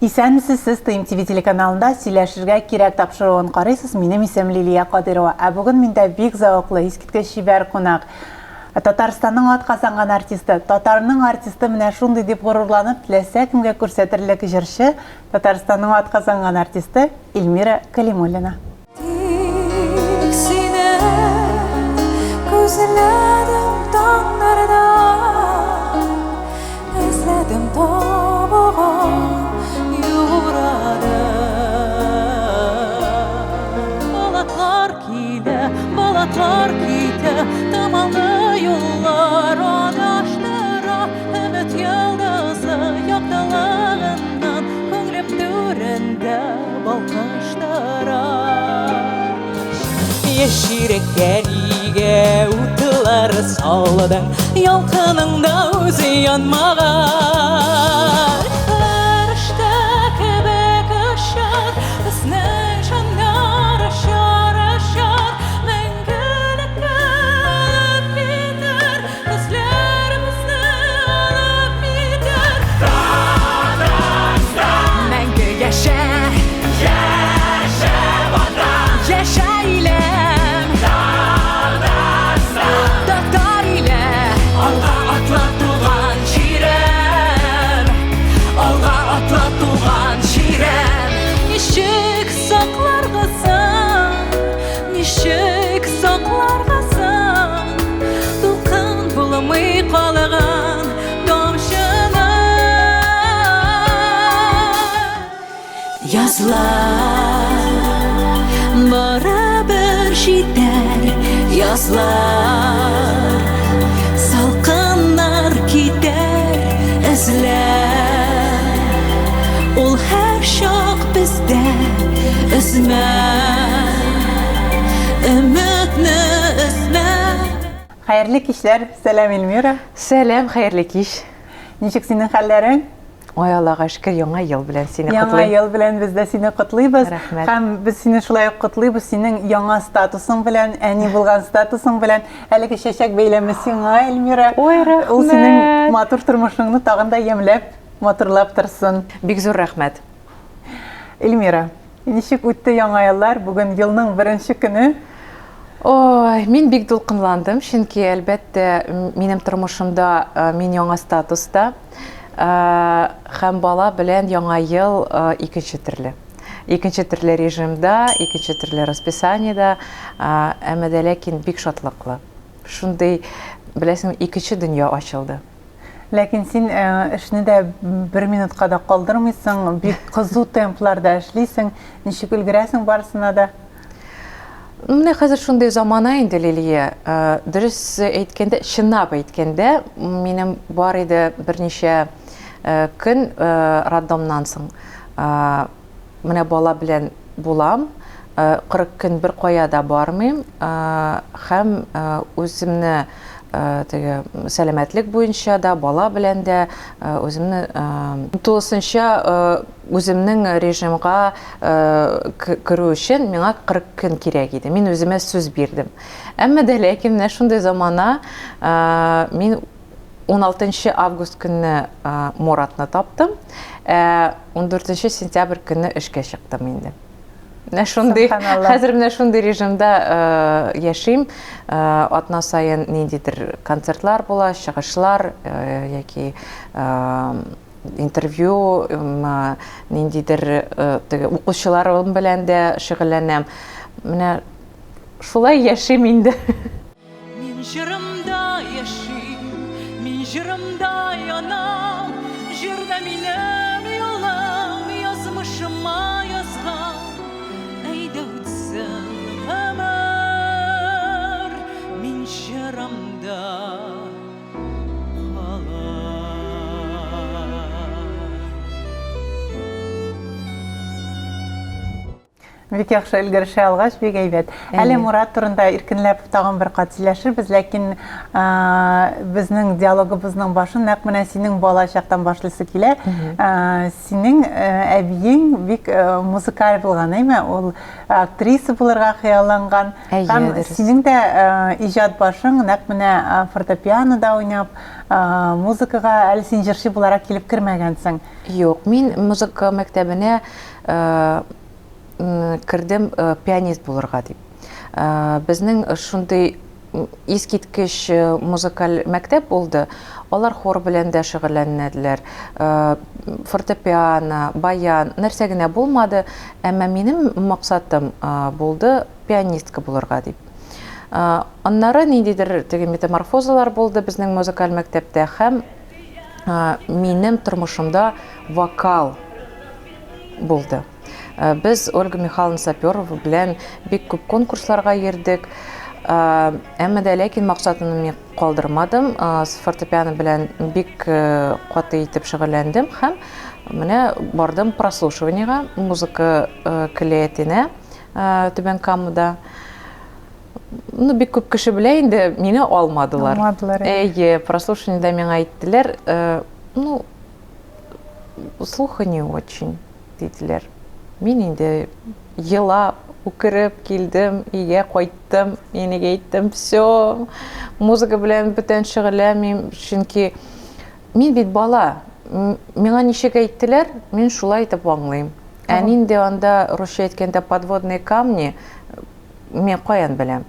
Исәнмесез, сез ТМТВ телеканалында Сөйләшергә кирәк тапшыруын карыйсыз. Минем исем Лилия Кадыйрова. Ә бүген миндә бик зәвыклы, искиткеч чибәр кунак. Татарстанның атказанган артисты, татарның артисты менә шундый дип горурланып, теләсә кемгә күрсәтерлек җырчы, Татарстанның атказанган артисты Эльмира Калимуллина. Тик сине күзләдем таңнарда, Эзләдем табуга юрадым. Болытлар килә, болытлар китә, Томанлы юллар адаштыра, Өмет йолдызы яктылыгыннан Күңлем түрендә балкыштыра. Яшь йөрәккә нигә утлар салдың, Ялкыныңда үзе янмагач. Фәрештә кебек очар, безнең җаннар очар, очар, Мәңгелеккә алып китәр, Күзләребезне алып китәр. Мәңге яшә, яшә, Ватан! Яшә илем! Татарстан! Татар иле! Алга атла туган җирем! Алга атла туган җирем! Ничек сакларга соң, ничек сакларга соң, Дулкын булмый калган тамчыны. Язлар барыбер җитәр, язлар салкыннар китәр, эзләр ул һәр чак бездә, өзмә өметне, өзмә. Хәерле кичләр, сәлам Эльмира. Сәлам, хәерле кич. Ничек синең хәлләрең? Ой, Аллага шөкер, яңа ел белән сине Яңа котлыйм. ел белән без дә сине котлыйбыз. Рәхмәт. Һәм без сине шулай ук котлыйбыз синең яңа статусың белән, әни булган статусың белән. Әлеге чәчәк бәйләме сиңа, Эльмира. Ой, рәхмәт. Ул синең матур тормышыңны тагын да ямьләп, матурлап торсын. Бик зур рәхмәт. Эльмира, ничек үтте яңа еллар? Бүген елның беренче көне. Ой, мин бик дулкынландым, чөнки, әлбәттә, минем тормышымда э, мин яңа статуста э, һәм бала белән яңа ел э, икенче төрле. Икенче төрле режимда, икенче төрле расписаниедә, әмма дә ләкин бик шатлыклы. Шундый, беләсең, икенче дөнья ачылды. Ләкин син эшне дә бер минутка да калдырмыйсың, бик кызу темпларда эшлисең. Ничек өлгерәсең барысына да? Менә хәзер шундый замана инде, Лилия. Дөрес әйткәндә, чынлап әйткәндә, минем бар иде берничә көн роддомнан соң. Менә бала белән булам, 40 көн бер кая да бармыйм һәм үземне теге сәламәтлек буенча да, бала белән дә үземне тулысынча үземнең режимга керү өчен миңа 40 көн кирәк иде. Мин үземә сүз бирдем. Әмма дә ләкин менә шундый замана мин 16 август көнне Муратны таптым. Ә 14 сентябрь көнне эшкә чыктым инде. Менә шундый, хәзер менә шундый режимда яшим. Атна саен ниндидер концертлар була, чыгышлар яки интервью, ниндидер теге укучыларым белән дә шөгыльләнәм. Менә шулай яшим инде. Мин җырымда яшим, мин җырымда янам, Җырда минем юлым, язмышыма язган. Әйдә үтсен гомер, мин җырымда калам. Бик яхшы өлгерешә алгач, бик әйбәт. Әле Мурат турында иркенләп тагын бер кат сөйләшербез, ләкин безнең диалогыбызның башын нәкъ менә синең бала чактан башлыйсы килә. Синең әбиең бик музыкаль булган, әйме? Ул актриса булырга хыялланган. Һәм синең дә иҗат башың нәкъ менә фортепианода уйнап, музыкага әле син җырчы буларак килеп кермәгәнсең. Юк, мин музыка мәктәбенә кердем пианист булырга дип. Безнең шундый искиткеч музыкаль мәктәп булды. Алар хор белән дә шөгыльләнәделәр. Фортепиано, баян, нәрсә генә булмады, әмма минем максатым булды пианистка булырга дип. Аннары ниндидер теге метаморфозалар булды безнең музыкаль мәктәптә һәм минем тормышымда вокал булды. Э, без Ольга Михайловна Саперова белән бик күп конкурсларга йөрдек. Э, әмма дә ләкин максатымны мин калдырмадым. Э, фортепиано белән бик каты итеп шөгыльләндем һәм менә бардым прослушиваниега музыка көллиятенә Түбән Камада. Ну, бик күп кеше белә инде, мине алмадылар. Алмадылар. Әйе, прослушиваниедә миңа әйттеләр, ну, слуха не очень, диделәр. Мин инде елап, үкереп килдем, өйгә кайттым, әнигә әйттем, все, музыка белән бүтән шөгыльләнмим, чөнки мин бит бала, миңа ничек әйттеләр, мин шулай итеп аңлыйм. Ә нинди анда, русча әйткәндә, подводные камни, мин каян беләм?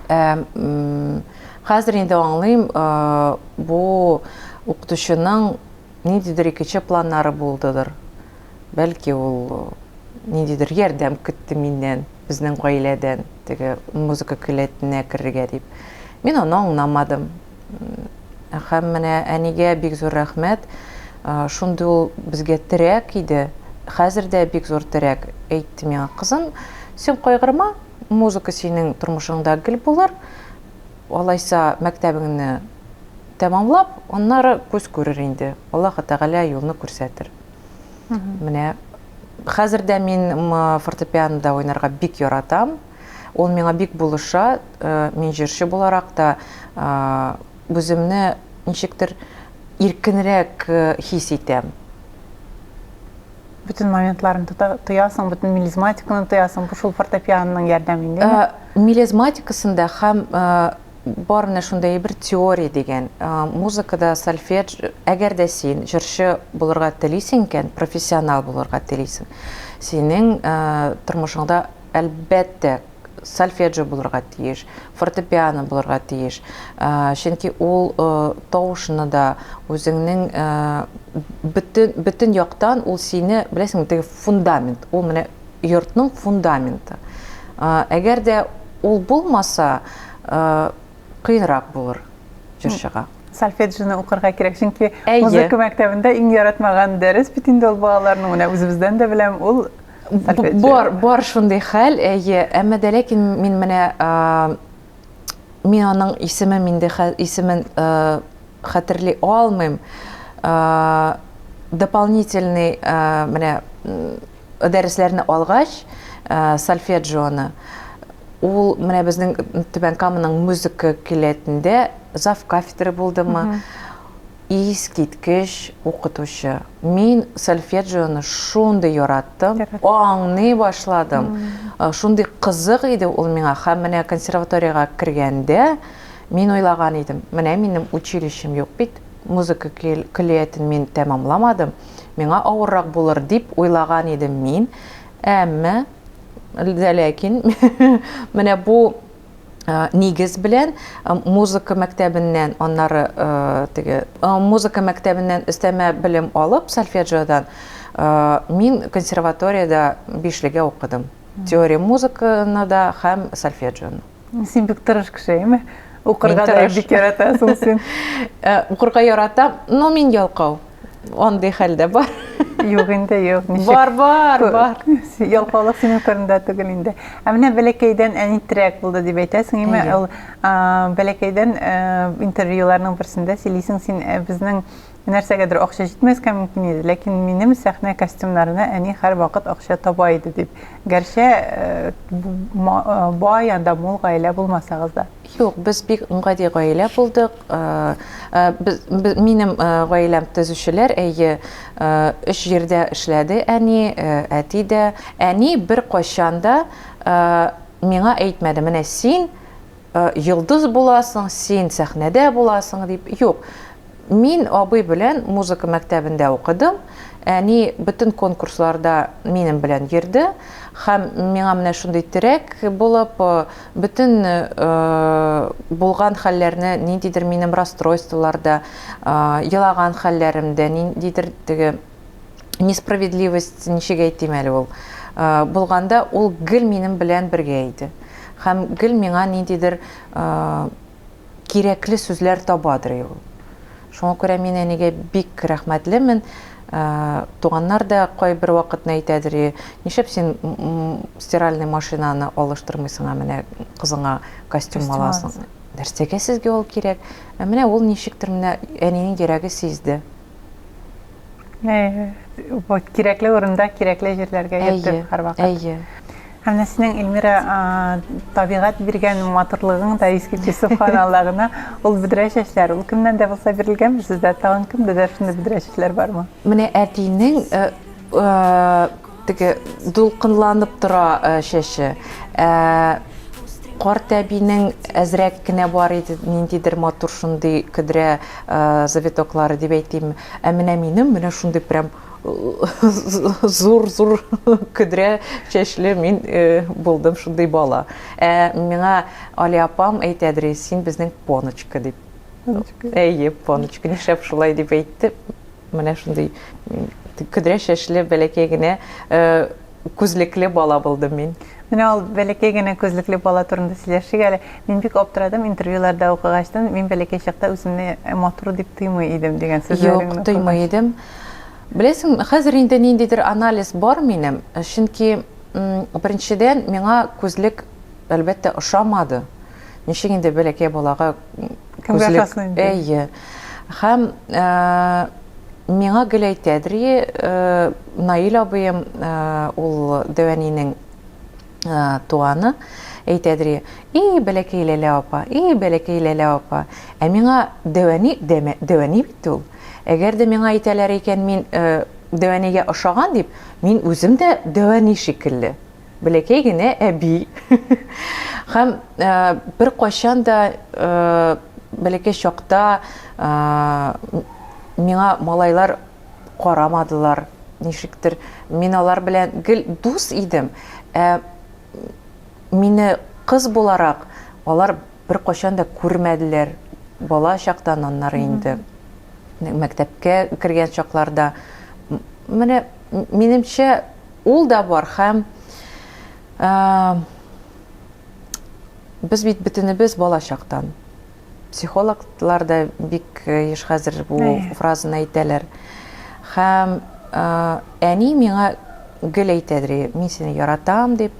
Ә, хәзер инде аңлыйм, бу укытучының ниндидер икенче планнары булдыдыр. Бәлки ул ниндидер ярдәм көтте миннән, безнең гаиләдән, теге музыка көллиятенә керергә дип. Мин аны аңламадым. Һәм менә әнигә бик зур рәхмәт. Шундый ул безгә терәк иде. Хәзер дә бик зур терәк. Әйтте миңа, кызым, син кайгырма, музыка синең тормышыңда гел булыр. Алайса мәктәбеңне тәмамлап, аннары күз күрер инде. Аллаһы Тәгалә юлны күрсәтер. Менә хәзер дә мин фортепианода уйнарга бик яратам. Ул миңа бик булыша. Э, мин җырчы буларак та э, үземне ничектер иркенрәк э, хис итәм. Бөтен моментларын тоясың, бөтен мелизматиканы тоясың, бу шул фортепианоның ярдәме инде. Мелизматикасында һәм бар менә шундый бер теория дигән. Музыкада сольфедж, әгәр дә син җырчы булырга телисең икән, профессионал булырга телисең, синең тормышыңда әлбәттә сольфеджио булырга тиеш, фортепиано булырга тиеш. Чөнки ул тавышны да үзеңнең бөтен бөтен яктан ул сине, беләсеңме, теге фундамент, ул менә йортның фундаменты. Әгәр дә ул булмаса, кыенрак булыр җырчыга. Сольфеджионы укырга кирәк, чөнки музыка мәктәбендә иң яратмаган дәрес бит инде ул балаларның, менә үзебездән дә беләм, ул сольфеджио. Бар, бар шундый хәл, әйе, әмма дә ләкин мин менә мин аның исемен инде исемен хәтерли алмыйм. Дополнительный менә дәресләрне алгач, сольфеджионы, ул менә безнең Түбән Каманың музыка көллиятендә зав кафедры булдымы, искиткеч укытучы. Мин сольфеджионы шундый яраттым, аңлый башладым. Шундый кызык иде ул миңа. Һәм менә консерваториягә кергәндә мин уйлаган идем, менә минем училищем юк бит, музыка көллиятен мин тәмамламадым, Миңа авыррак булыр дип уйлаган идем мин. Әмма дә ләкин менә бу нигез белән музыка мәктәбеннән, аннары теге музыка мәктәбеннән өстәмә белем алып, сольфеджиодан, мин консерваториядә бишлегә укыдым. Теория музыканы да һәм сольфеджионы. Син бик тырыш кеше, әйме? Укырга да бик яратасың син. Э, укырга яратам, но мин ялкау. Андый хәл дә бар. Юк инде, юк. Ничек? Бар, бар, бар. Ялкаулык синең турында түгел инде. Ә менә бәләкәйдән әни терәк булды дип әйтәсең, әйме? Ул бәләкәйдән э, интервьюларның берсендә сөйлисең син э, безнең Нәрсәгәдер акча җитмәскә мөмкин иде, ләкин минем сәхнә костюмнарына әни һәрвакыт акча таба иде дип. Гәрчә бай, анда мул гаилә булмасагыз да. Юк, без бик гади гаилә булдык. Без, минем гаиләм төзүчеләр, әйе, өч җирдә эшләде әни, әти дә. Әни беркайчан да миңа әйтмәде, менә син йолдыз буласың, син сәхнәдә буласың дип. Юк. Мин абый белән музыка мәктәбендә укыдым. Әни бөтен конкурсларда минем белән йөрде һәм миңа менә шундый терәк булып, бөтен булган хәлләрне, ниндидер минем расстройстволарда, елаган хәлләремдә, ниндидер теге несправедливость, ничек әйтим әле ул, булганда ул гел минем белән бергә иде. Һәм гел миңа ниндидер кирәкле сүзләр табадыр ул. Шуңа күрә мин әнигә бик рәхмәтлемен. Туганнар да кайбер вакытны әйтәдер, нишләп син стиральный машинаны алыштырмыйсың, ә менә кызыңа костюм аласың. Нәрсәгә сезгә ул кирәк? Ә менә ул ничектер менә әнинең йөрәге сизде. Кирәкле урында, кирәкле җирләргә йөртеп һәрвакыт. Әйе. Һәм менә синең, Эльмира, табигать биргән матурлыгың да искиткеч, сөбханалла гына. Ул бөдрә чәчләр, ул кемнән дә булса бирелгәнме сездә? Тагын кемдә дә шундый бөдрә чәчләр бармы? Менә әтинең теге дулкынланып тора чәче. Ә карт әбинең әзрәк кенә бар иде, ниндидер матур шундый көдрә завитоклары дип әйтимме. Ә менә минем менә шундый прям зур-зур көдрә чәчле мин э, булдым шундый бала. Ә миңа Али апам әйтәдер, син безнең поночка дип. Поночка. Әйе, поночка. Нишләп шулай дип әйтте? Менә шундый көдрә чәчле бәләкәй генә э, күзлекле бала булдым мин. Менә ул бәләкәй генә күзлекле бала турында сөйләшик әле. Мин бик аптырадым интервьюларда укыгачтан, мин бәләкәй чакта үземне матур дип тоймый идем дигән сүзләреңне. Юк, тоймый идем. Беләсең, хәзер инде ниндидер анализ бар минем, чөнки беренчедән миңа күзлек әлбәттә ошамады. Ничек инде бәләкәй балага күзлек? Әйе. Һәм миңа гел әйтәдер, Наил абыем, ул дәвәнинең туганы, әйтәдер, и, бәләкәй Ләлә апа, и, бәләкәй Ләлә апа. Ә миңа дәвәни, дәвәни бит ул. Әгәр дә миңа әйтәләр икән, мин дәвәнигә ошаган дип, мин үзем дә дәвәни шикелле. Бәләкәй генә әби. Һәм беркайчан да бәләкәй чакта Миңа малайлар карамадылар, ничектер. Мин алар белән гел дус идем. Ә мине кыз буларак алар беркайчан да күрмәделәр. Бала чактан аннары инде мәктәпкә кергән чакларда. Менә минемчә ул да бар һәм без бит бөтенебез бала чактан. Психологлар да бик еш хәзер бу фразаны әйтәләр. Һәм әни миңа гел әйтәдер, мин сине яратам дип.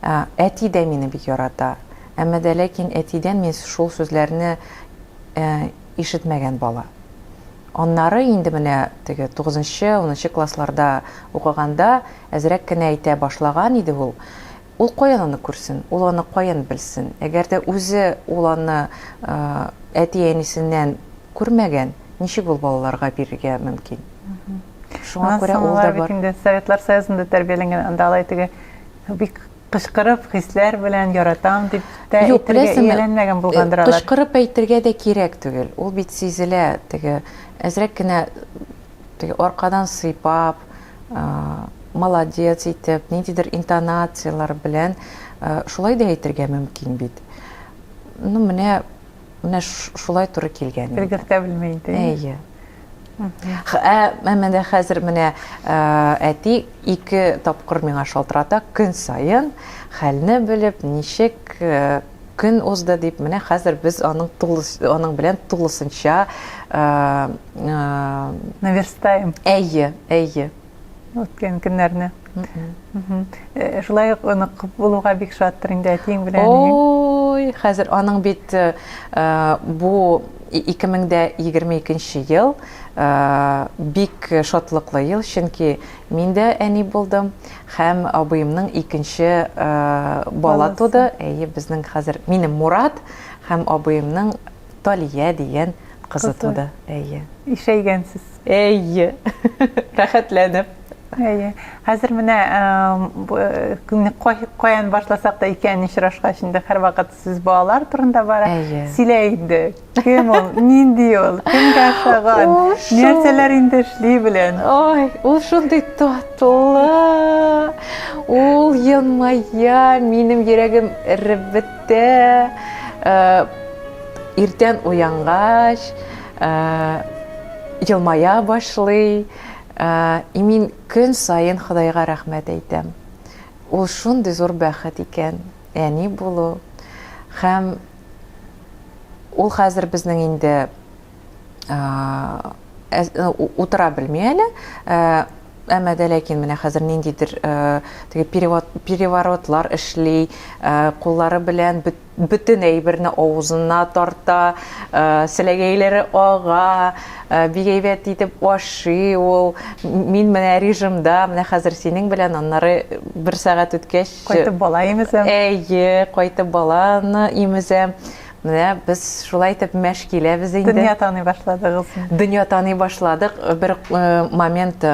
Әти дә мине бик ярата. Әмма дә ләкин әтидән мин шул сүзләрне ишетмәгән бала. Аннары инде менә теге 9-нчы, 10-нчы классларда укыганда әзрәк кенә әйтә башлаган иде ул. Ул каян аны күрсен, ул аны каян белсен? Әгәр дә үзе ул аны әти-әнисеннән күрмәгән, ничек ул балаларга бирергә мөмкин? Шуңа күрә ул да бар. Инде Советлар Союзында тәрбияләнгән, анда алай теге бик кычкырып, хисләр белән яратам дип тә әйтергә ияләнмәгән булгандыр алар. Кычкырып әйтергә дә кирәк түгел. Ул бит сизелә, теге әзрәк кенә теге аркадан сыйпап, молодец итеп, ниндидер интонацияләр белән шулай да әйтергә мөмкин бит. Ну, менә менә шулай туры килгән. Өлгертә белми инде. Әйе. Ә менә хәзер менә әти ике тапкыр миңа шалтырата көн саен, хәлне белеп, ничек көн узды дип, менә хәзер без аның тулыс, аның белән тулысынча наверстаем. Әйе, әйе. Үткән көннәрне. Шулай ук онык булуга бик шаттыр инде әтиең белән әниең. Ой, хәзер аның бит бу 2022 ел бик шатлыклы ел, чөнки мин дә әни булдым һәм абыемның икенче бала туды. Әйе, безнең хәзер минем Мурат һәм абыемның Талия дигән кызы туды. Әйе. Ишәйгәнсез. Әйе. Рәхәтләнеп. Әйе. Хәзер менә көнне каян башласак та икән очрашкач инде һәрвакыт сүз балалар турында бара. Сөйлә инде. Кем ул? Нинди ул? Кемгә ошаган? Нәрсәләр инде эшли белән? Ой, ул шундый татлы. Ул елмая, минем йөрәгем эреп бетә. Иртән уянгач, елмая башлый. И мин көн саен Ходайга рәхмәт әйтәм. Ул шундый зур бәхет икән, әни булу. Һәм ул хәзер безнең инде утыра белми әле. Әмма дә ләкин менә хәзер ниндидер теге переворотлар эшли, куллары белән бөтен әйберне авызына тарта, селәгәйләре ага, бик әйбәт итеп ашый ул. Мин менә режимда, менә хәзер синең белән, аннары бер сәгать үткәч... Кайтып бала имезәм. Әйе, кайтып баланы имезәм. Менә без шулай итеп мәш киләбез инде. Дөнья таный башладыгыз. Дөнья таный башладык. Бер момент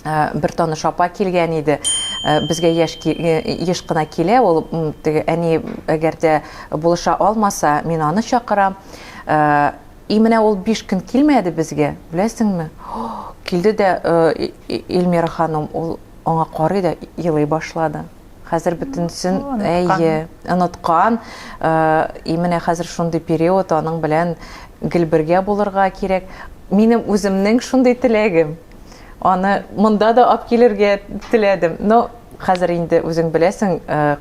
бер таныш апа килгән иде. Безгә яшь еш кына килә, ул теге әни әгәр дә булыша алмаса, мин аны чакырам. И менә ул 5 көн килмәде безгә, беләсеңме? Килде дә Эльмира ханым, ул аңа карый да елый башлады. Хәзер бөтенесен әйе, оныткан. И менә хәзер шундый период, аның белән гел бергә булырга кирәк. Минем үземнең шундый теләгем. Аны монда да алып килергә теләдем. Но хәзер инде үзең беләсең,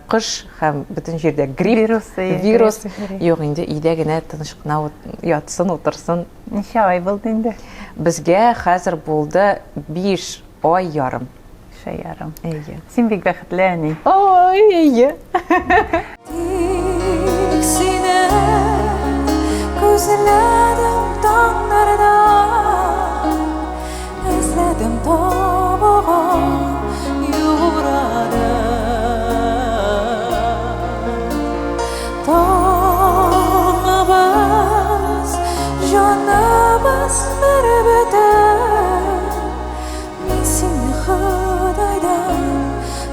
кыш һәм бөтен җирдә грипп, вирус, вирус. Юк, инде өйдә генә тыныч кына ятсын, утырсын. Ничә ай булды инде? Безгә хәзер булды 5 ай ярым. Шаярым. Әйе. Син бик бәхетле әни. Ой, әйе. Тик сине күзләдем таңнарда, эзләдем табуга юрадым. Таңыбыз, җаныбыз бер бөтен. Мин сине Ходайдан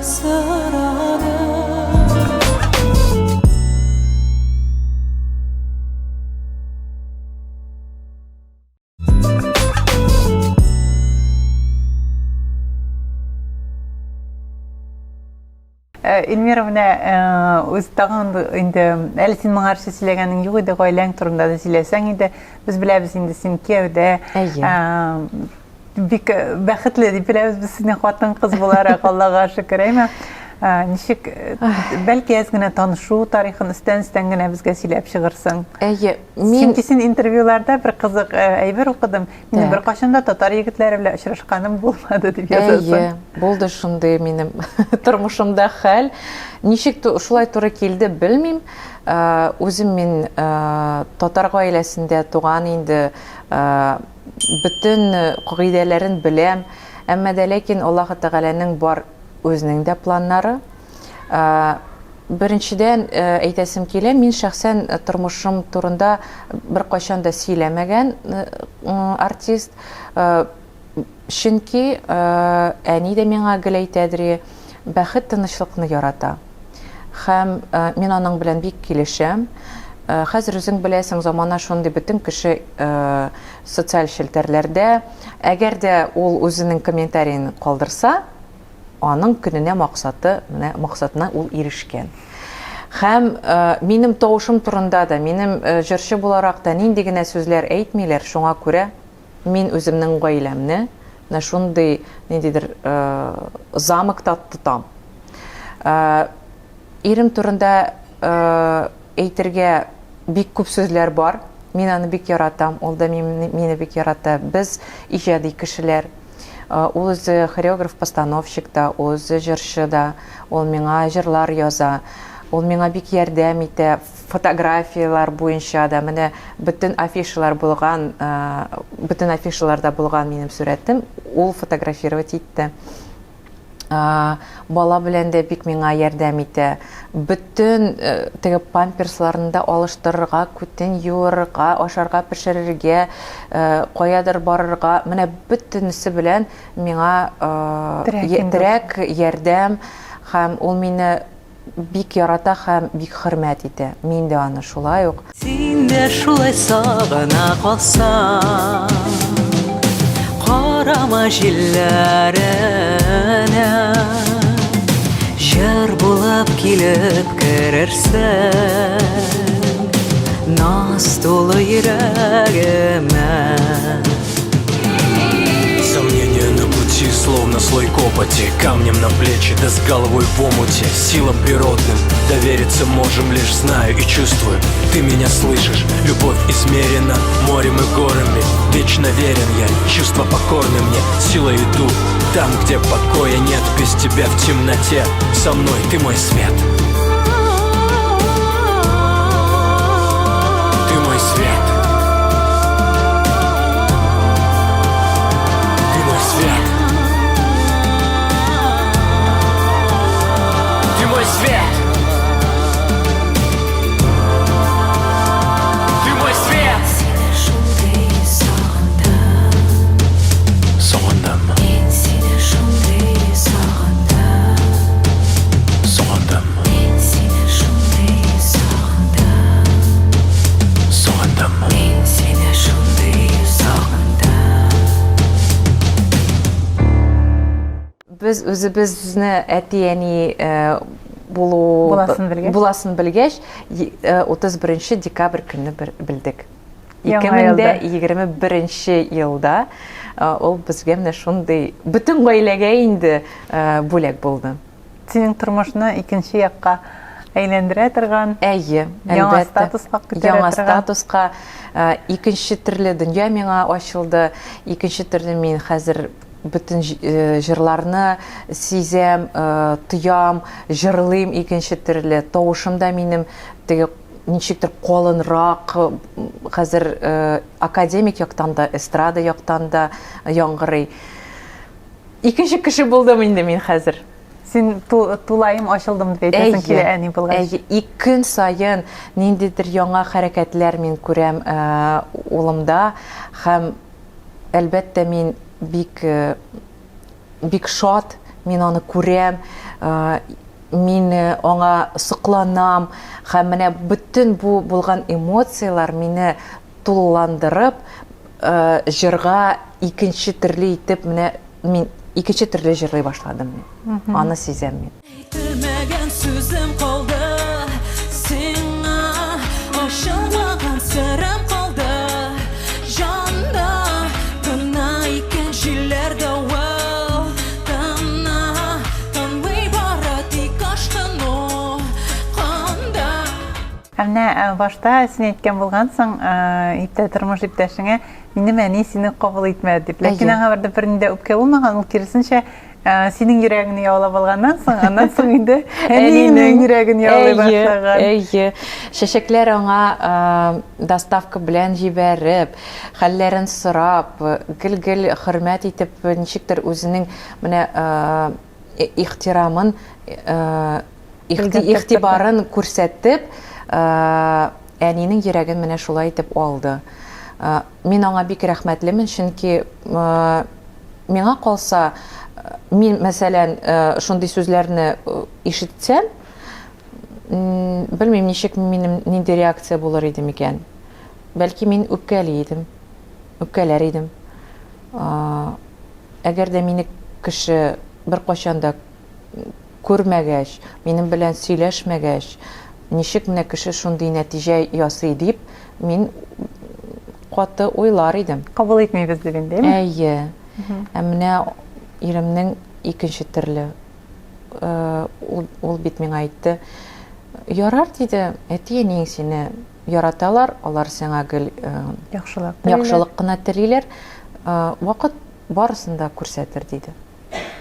сорадым. Эльмира, менә үз тагын инде әле син моңарчы сөйләгәнең юк иде, гаиләң турында да сөйләсәң иде. Без беләбез инде син кияүдә. Әйе. Бик бәхетле дип беләбез без сине хатын-кыз буларак, Аллага шөкер, әйме? Ничек, бәлки әз генә танышу тарихын өстән-өстән генә безгә сөйләп чыгырсың. Әйе, мин Чөнки син интервьюларда бер кызык әйбер укыдым. Минем беркайчан да татар егетләре белән очрашканым булмады дип язасың. Әйе, булды шундый минем тормышымда хәл. Ничек шулай туры килде, белмим. Үзем мин татар гаиләсендә туган инде, бөтен кагыйдәләрен беләм. Әмма дә ләкин Аллаһы Тәгаләнең бар үзенең дә планнары. Беренчедән, әйтәсем килә, мин шәхсән тормышым турында беркайчан да сөйләмәгән артист. Чөнки әни дә миңа гел әйтәдер, бәхет тынычлыкны ярата. Һәм мин аның белән бик килешәм. Хәзер үзең беләсең, замана шундый, бөтен кеше социаль челтәрләрдә. Әгәр дә ул үзенең комментариен калдырса, аның көненә максаты, менә максатына ул ирешкән. Һәм минем тавышым турында да, минем җырчы буларак та нинди генә сүзләр әйтмиләр, шуңа күрә мин үземнең гаиләмне менә шундый ниндидер замокта тотам. Ирем турында әйтергә бик күп сүзләр бар. Мин аны бик яратам, ул да мине бик ярата. Без иҗади кешеләр. Ул үзе хореограф-постановщик та, ул үзе җырчы да, ул миңа җырлар яза. Ул миңа бик ярдәм итә, фотографияләр буенча да, менә бөтен афишалар булган, бөтен афишаларда булган минем сурәтем, ул фотографировать итте. Бала белән дә бик миңа ярдәм итә. Бөтен теге памперсларны да алыштырырга, күтен юырга, ашарга пешерергә, каядыр барырга, менә бөтенесе белән миңа терәк, ярдәм һәм ул мине бик ярата һәм бик хөрмәт итә. Мин дә аны шулай ук. Син дә шулай сагына калсаң, Карама җилләренә, Җыр булып килеп керерсең, Наз тулы йөрәгемә. Сомнения на пути, словно слой копоти Камнем на плечи, да с головой в омуте Силам природным довериться можем лишь знаю и чувствую Ты меня слышишь, любовь измерена морем и горами Вечно верен я, чувства покорны мне, сила иду Там, где покоя нет, без тебя в темноте Со мной ты мой свет Ты мой свет Ты мой свет Ты мой свет Ты мой свет Сине шундый сагындым Сагындым Мин сине шундый сагындым Сагындым Мин сине шундый сагындым Сагындым Мин сине шундый сагындым. Без үзебезне әти-әни булу Буласын белгәч. буласын белгәч, 31 декабрь көнне белдек. Яңа елда. 2021 елда ул безгә менә шундый бөтен гаиләгә инде бүләк булды. Синең тормышны икенче якка әйләндерә торган. Әйе, әлбәттә. Яңа статуска күтәрә торган. Яңа статуска, икенче төрле дөнья миңа ачылды, икенче төрле мин хәзер бөтен җырларны сизәм, тоям, җырлыйм икенче төрле. Тавышым да минем теге ничектер калынрак, хәзер академик яктан да, эстрада яктан да яңгырый. Икенче кеше булдым инде мин хәзер. Син тулаем ачылдым дип әйтәсең килә әни булгач. Әйе, и көн саен ниндидер яңа хәрәкәтләр мин күрәм улымда һәм әлбәттә мин бик бик шат, мин аны күрәм, мин аңа сокланам һәм менә бөтен бу булган эмоцияләр мине тулыландырып, җырга икенче төрле итеп менә мин икенче төрле җырлый башладым мин. Аны сизәм мин. Әйтелмәгән сүзем калды сиңа, Ачылмаган серем калды җанда. Тына икән җилләр давыл, тына, Тынмый бары тик ашкыну канда. Ә менә башта син әйткән булгансың, иптә тормыш иптәшеңә, минем әни сине кабул итмәде дип. Ләкин аңа бер дә бернинди үпкә булмаган, ул киресенчә, синең йөрәгеңне яулап алганнан соң, аннан соң инде әниеңнең йөрәген яулый башлаган. Әйе. Чәчәкләр аңа доставка белән җибәреп, хәлләрен сорап, гел-гел хөрмәт итеп, ничектер үзенең менә ихтирамын Игътибарын күрсәтеп, әнинең йөрәген менә шулай итеп алды. Мин аңа бик рәхмәтлемен, чөнки миңа калса, мин, мәсәлән, шундый сүзләрне ишетсәм, белмим, ничек минем нинди реакция булыр иде микән. Бәлки мин үпкәли идем, үпкәләр идем. Әгәр дә мине кеше беркайчан да күрмәгәч, минем белән сөйләшмәгәч, ничек менә кеше шундый нәтиҗә ясый дип, мин каты уйлар идем. Кабул итмибез дип инде, әйеме? Әйе. Ә менә иремнең икенче төрле. Ул, ул бит миңа әйтте, ярар, диде, әти-әниең сине яраталар, алар сиңа гел яхшылык, яхшылык кына телиләр, вакыт барысын да күрсәтер, диде.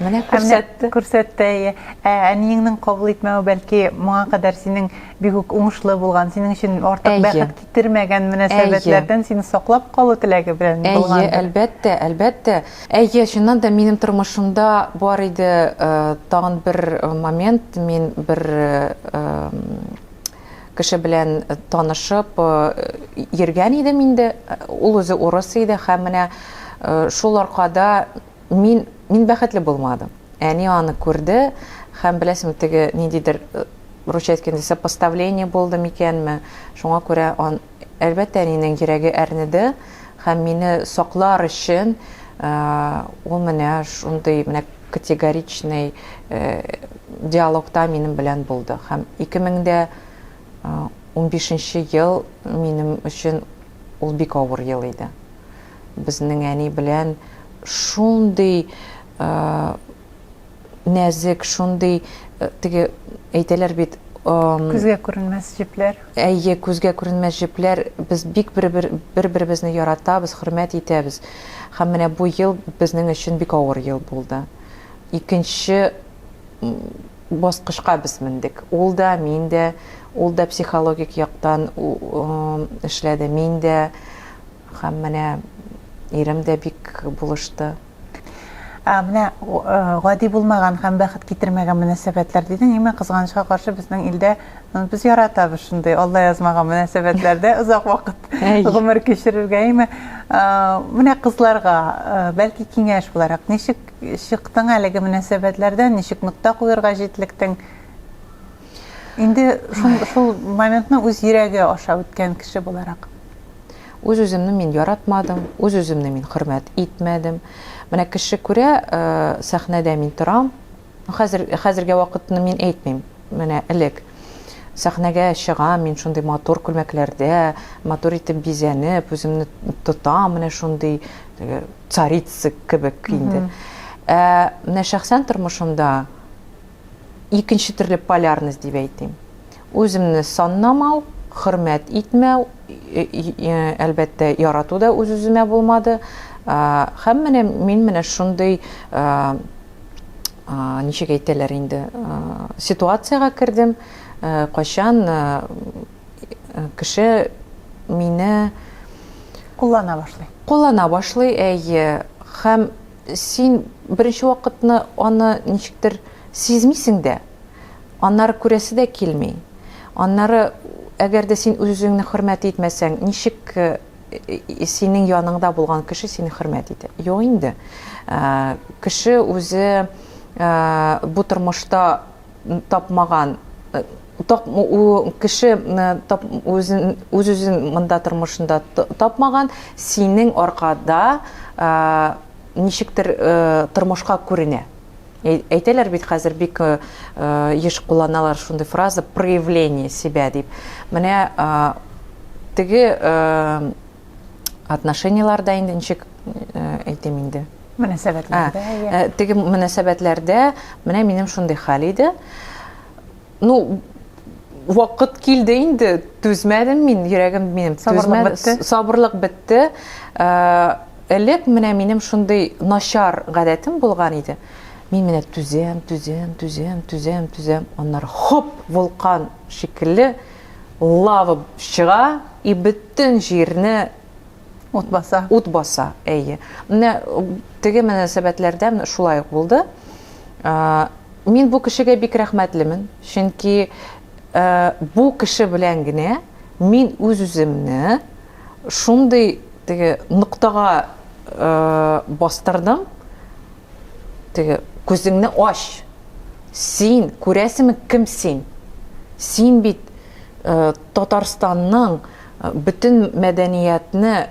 Менә күрсәтте. Күрсәтте, әйе. Ә әниеңнең кабул итмәве бәлки моңа кадәр синең бик үк уңышлы булган, синең өчен артык бәхет китермәгән мөнәсәбәтләрдән сине саклап калу теләге белән булгандыр. Әйе, әлбәттә, әлбәттә. Әйе, чыннан да минем тормышымда бар иде тагын бер момент, мин бер кеше белән танышып йөргән идем инде. Ул үзе урыс иде һәм менә шул аркада мин мин бәхетле булмадым. Әни аны күрде һәм беләсеңме, теге ниндидер русча әйткәндә сопоставление булды микәнме? Шуңа күрә ан, әлбәттә, әнинең йөрәге әрнеде һәм мине саклар өчен ул менә шундый менә категоричный диалогта минем белән булды. Һәм 2015 ел минем өчен ул бик авыр ел иде. Безнең әни белән шундый нәзек, шундый теге әйтәләр бит, Күзгә күренмәс җепләр. Әйе, күзгә күренмәс җепләр. Без бик бер-беребезне яратабыз, хөрмәт итәбез. Һәм менә бу ел безнең өчен бик авыр ел булды. Икенче баскычка без мендек. Ул да, мин дә, ул да психологик яктан эшләде, мин дә. Һәм менә ирем дә бик булышты. Ә менә гади булмаган һәм бәхет китермәгән мөнәсәбәтләр дидең, әмма кызганычка каршы безнең илдә без яратабыз шундый Алла язмаган мөнәсәбәтләрдә озак вакыт гомер кичерергә, әйме? Менә кызларга, бәлки киңәш буларак, ничек чыктың әлеге мөнәсәбәтләрдән, ничек нокта куерга җитлектең? Инде шул, шул моментны үз йөрәге аша үткән кеше буларак. Үз-үземне мин яратмадым, үз-үземне мин хөрмәт итмәдем. Менә кеше күрә, сәхнәдә мин торам. Хәзер, хәзергә вакытны мин әйтмим. Менә элек сәхнәгә чыгам, мин шундый матур күлмәкләрдә, матур итеп бизәнеп, үземне тотам, менә шундый теге царица кебек инде. Ә менә шәхсән тормышымда икенче төрле полярность дип әйтим. Үземне саннамау, хөрмәт итмәү, әлбәттә, ярату да үз-үземә булмады. Һәм менә мин менә шундый, ничек әйтәләр инде, ситуациягә кердем, кайчан кеше мине куллана башлый. Куллана башлый, әйе. Һәм син беренче вакытны аны ничектер сизмисең дә. Аннары күрәсе дә килми. Аннары, әгәр дә син үз-үзеңне хөрмәт итмәсәң, ничек синең яныңда булган кеше сине хөрмәт итә? Юк инде. Кеше үзе бу тормышта тапмаган, кеше үзен үз-үзен монда тормышында тапмаган, синең аркада ничектер тормышка күренә. Әйтәләр бит хәзер бик еш кулланалар шундый фраза проявление себя дип. Менә теге отношениеләрдә инде ничек әйтим инде? Мөнәсәбәтләрдә. Теге мөнәсәбәтләрдә менә минем шундый хәл иде. Ну, вакыт килде инде, түзмәдем мин, йөрәгем минем сабырлык бетте. Сабырлык бетте. Элек менә минем шундый начар гадәтем булган иде. Мин менә түзәм, түзәм, түзәм, түзәм, түзәм. Аннары хоп, вулкан шикелле лава чыга и бөтен җирне ут баса. Ут баса, әйе. Менә теге мөнәсәбәтләрдә шулай ук булды. Мин бу кешегә бик рәхмәтлемен, чөнки бу кеше белән генә мин үз-үземне шундый теге ноктага бастырдым. Теге күзеңне ач. Син күрәсеңме кем син? Син бит Татарстанның бөтен мәдәниятне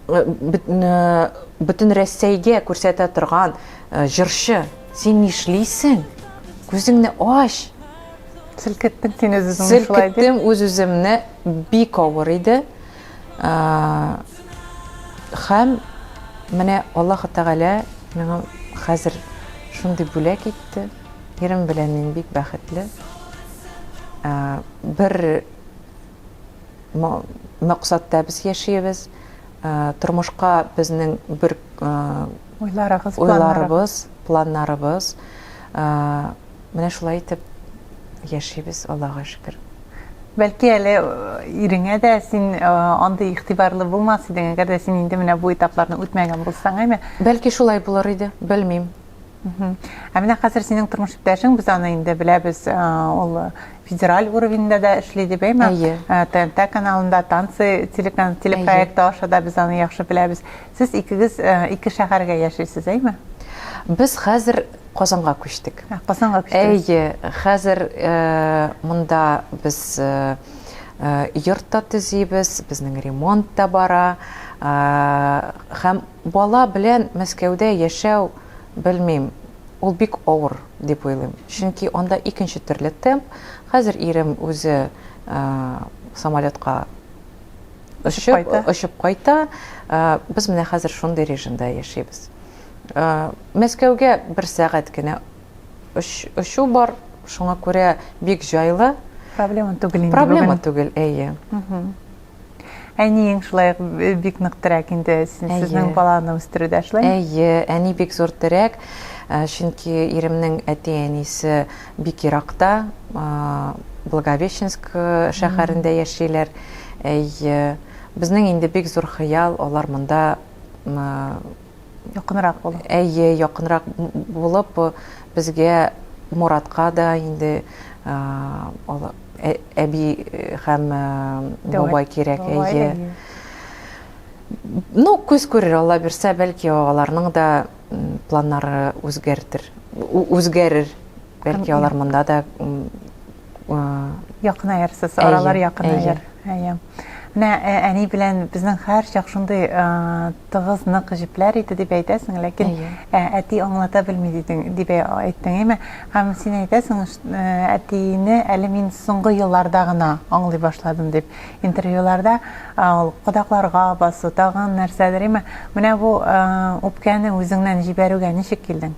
бөтен Рәсәйгә күрсәтә торган җырчы. Син нишлисең? Күзеңне ач. Селкеттең син үз-үзеңне шулай дип. Селкеттем үз-үземне, бик авыр иде. Һәм менә Аллаһы Тәгалә миңа хәзер шундый бүләк итте. Ирем белән мин бик бәхетле. Бер максатта без яшибез. Тормышка безнең бер Уйларыгыз, уйларыбыз, планнарыбыз. Менә шулай итеп яшибез, Аллага шөкер. Бәлки әле иреңә дә син андый игътибарлы булмас идең, әгәр дә син инде менә бу этапларны үтмәгән булсаң, әйме? Бәлки шулай булыр иде, белмим. Ә менә хәзер синең тормыш иптәшең, без аны инде беләбез, ул федераль уровеньда да эшли дип, әйме? Әйе. ТНТ каналында танцы телепроекты аша да без аны яхшы беләбез. Сез икегез ике шәһәргә яшисез, әйме? Без хәзер Казанга күчтек. Казанга күчтегез. Әйе, хәзер монда без йорт та төзибез, безнең ремонт та бара. Һәм бала белән Мәскәүдә яшәү Белмим, ул бик авыр дип уйлыйм. Чөнки анда икенче төрле темп. Хәзер ирем үзе самолетка очып, очып кайта. Без менә хәзер шундый режимда яшибез. Мәскәүгә бер сәгать кенә очу бар, шуңа күрә бик җайлы. Проблема түгел инде. Проблема түгел, әйе. Әниең шулай ук бик нык терәк инде сезнең баланы үстерүдә, шулай? Әйе, әни бик зур терәк, чөнки иремнең әти-әнисе бик еракта, Благовещенск шәһәрендә яшиләр. Әйе, безнең инде бик зур хыял, алар монда якынрак булып. Әйе, якынрак булып, безгә Муратка да инде әби һәм бабай кирәк, әйе. Ну, күз күрер, Алла бирсә, бәлки аларның да планнары үзгәртер, үзгәрер. Бәлки алар монда да якынаерсыз, аралар якынаер. Әйе. Менә әни белән безнең һәрчак шундый тыгыз, нык җепләр иде дип әйтәсең, ләкин әти аңлата белми дидең, дип әйттең, әйме? Һәм син әйтәсең, әтине әле мин соңгы елларда гына аңлый башладым дип. Интервьюларда ул кодакларга басу, тагын нәрсәдер, әйме? Менә бу үпкәне үзеңнән җибәрүгә ничек килдең?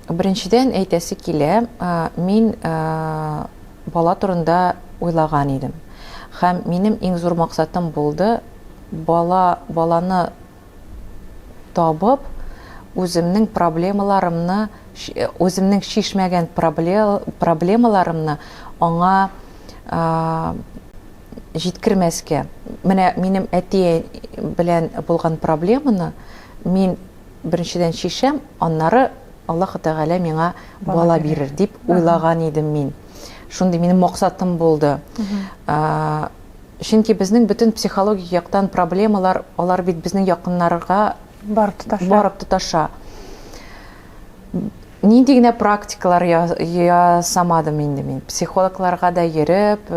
Беренчедән әйтәсе килә, мин бала турында уйлаган идем. Һәм минем иң зур максатым булды, бала, баланы табып, үземнең проблемаларымны, үземнең чишмәгән проблемаларымны аңа җиткермәскә. Менә минем әти белән булган проблеманы мин беренчедән чишәм, аннары Аллаһы Тәгалә миңа бала бирер дип уйлаган идем мин. Шундый минем максатым булды. Чөнки безнең бөтен психологик яктан проблемалар, алар бит безнең якыннарга барып тоташа. Барып тоташа. Нинди генә практикалар ясамадым инде мин. Психологларга да йөреп,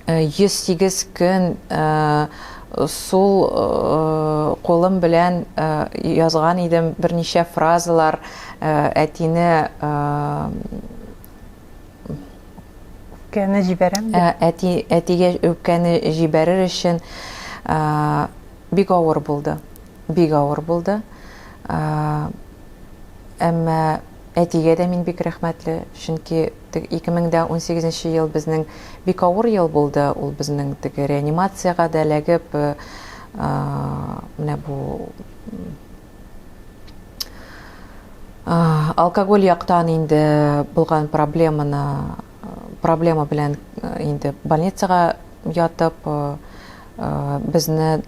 108 көн сул кулым белән язган идем берничә фразалар әтине үпкәне җибәрәм дип. Әти әтигә үпкәне җибәрер өчен бик авыр булды. Бик авыр булды. Әмма әтигә дә мин бик рәхмәтле, чөнки 2018 нче ел безнең бик авыр ел булды. Ул безнең теге реанимациягә дә эләгеп, менә бу алкоголь яктан инде булган проблеманы, проблема белән инде больницага ятып, безне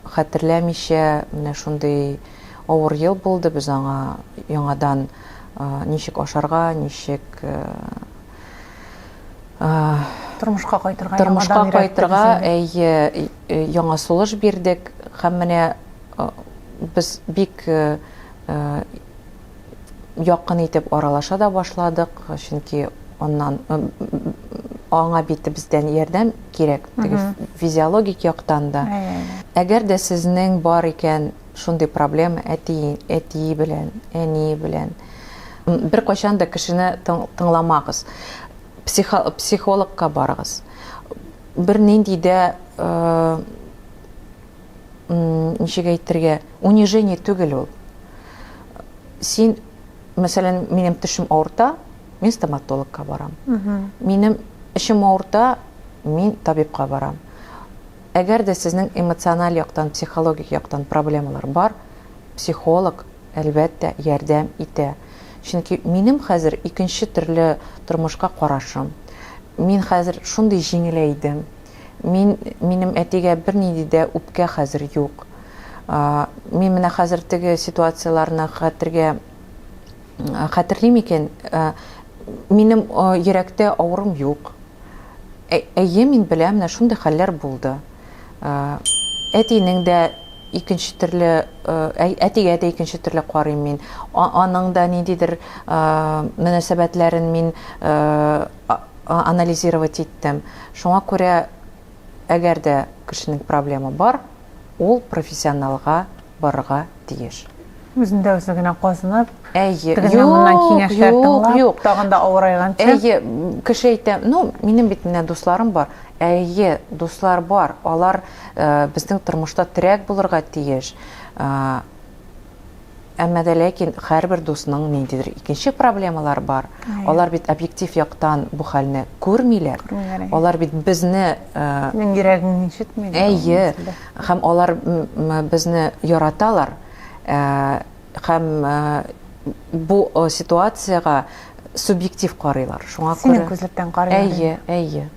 хәтерләмичә, менә шундый авыр ел булды, без аңа яңадан ничек ашарга, ничек тормышка кайтырга, тормышка кайтырга, әйе, яңа сулыш бирдек һәм менә без бик якын итеп аралаша да башладык, чөнки аннан аңа бит бездән ярдәм кирәк, теге физиологик яктан да. Әгәр дә сезнең бар икән шундый проблема әти, әти белән, әни белән, беркайчан да кешене тыңламагыз. Психологка барыгыз. Бернинди дә ничек әйтергә, унижение түгел ул. Син, мәсәлән, минем тешем авырта, мин стоматологка барам. Минем эчем авырта, мин табибка барам. Әгәр дә сезнең эмоциональ яктан, психологик яктан проблемалар бар, психолог, әлбәттә, ярдәм итә. Чөнки минем хәзер икенче төрле тормышка карашым. Мин хәзер шундый җиңеләйдем. Мин, минем әтигә бернинди дә үпкә хәзер юк. Мин менә хәзер теге ситуацияләрне хәтергә хәтерлим икән, минем йөрәктә авырым юк. Әйе, мин беләм, менә шундый хәлләр булды. Әтинең дә икенче төрле, әтигә дә икенче төрле карыйм мин. Аның да ниндидер мөнәсәбәтләрен мин анализировать иттем. Шуңа күрә, әгәр дә кешенең проблема бар, ул профессионалга барырга тиеш. Үзендә үзе генә казынып, Әйе, тегеннән моннан киңәшләр тыңлап, юк. тагын да авырайганчы. Әйе, кеше әйтә, ну, минем бит менә дусларым бар. Әйе, дуслар бар. Алар э, безнең тормышта терәк булырга тиеш. Э, Әмма дә ләкин һәрбер дусның ниндидер икенче проблемалары бар. Алар бит объектив яктан бу хәлне күрмиләр. Күрмиләр, әйе. Алар бит безне э, Синең йөрәгең ишетми. Әйе. Һәм алар безне яраталар. Э, һәм э, бу ситуациягә субъектив карыйлар. Шуңа күрә Синең күзлектән карыйлар. Әйе, әйе.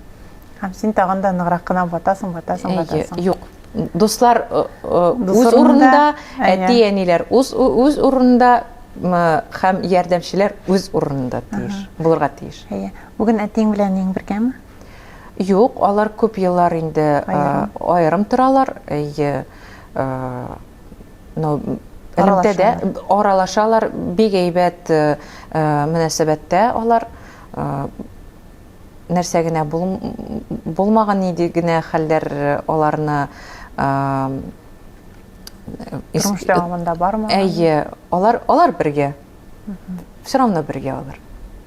Һәм син тагын да ныграк кына батасың, батасың, батасың. Юк. Дуслар э, э, үз урынында, әти-әниләр үз үз урынында һәм ярдәмчеләр үз урынында тиеш, булырга тиеш. Әйе. Бүген әтиең белән әниең бергәме? Юк, алар күп еллар инде э, аерым торалар. Әйе. Ну, элемтәдә аралашалар, бик әйбәт мөнәсәбәттә алар. Нәрсә генә булмаган, нинди генә хәлләр аларны тормыш дәвамында бармы? Әйе, алар алар бергә. Все равно бергә алар.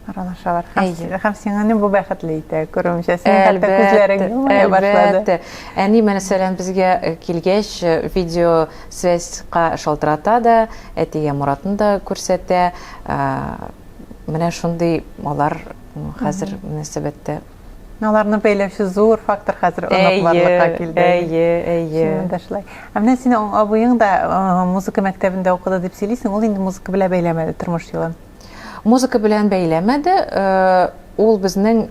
Аралашалар. Һәм сине бу бәхетле итә, күрүемчә. Синең хәтта күзләрең елмая башлады. Әлбәттә. Әни, мәсәлән, безгә килгәч, видео связька шалтырата да, әтигә Муратны да күрсәтә. Менә шундый алар хәзер мөнәсәбәттә. Аларны бәйләүче зур фактор хәзер онык барлыкка килде. Әйе, әйе. Чыннан да шулай. Ә менә синең абыең да музыка мәктәбендә укыды дип сөйлисең, ул инде музыка белән бәйләмәде тормыш юлын. Музыка белән бәйләмәде. Ул безнең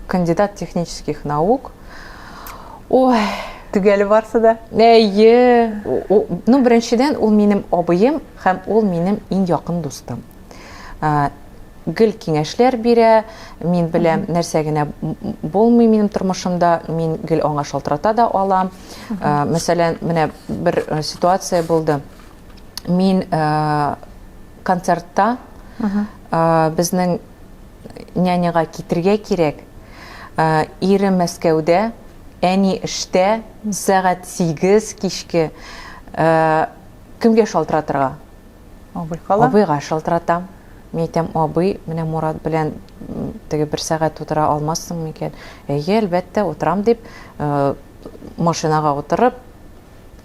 кандидат технических наук. Ой, төгәл барсы да. Әйе. Ну, беренчедән, ул минем абыем һәм ул минем иң якын дустым. Гел киңәшләр бирә, мин беләм, нәрсә генә булмый минем тормышымда, мин гел аңа шалтырата да алам. Мәсәлән, менә бер ситуация булды. Мин концертта безнең няняга китергә кирәк. Ирем Мәскәүдә, әни эштә, сәгать 8 кичке. Кемгә шалтыратырга? Абый кала. Абыйга шалтыратам. Мин әйтәм, абый, менә Мурат белән теге бер сәгать утыра алмассың микән? Әйе, әлбәттә, утырам дип, э, машинага утырып,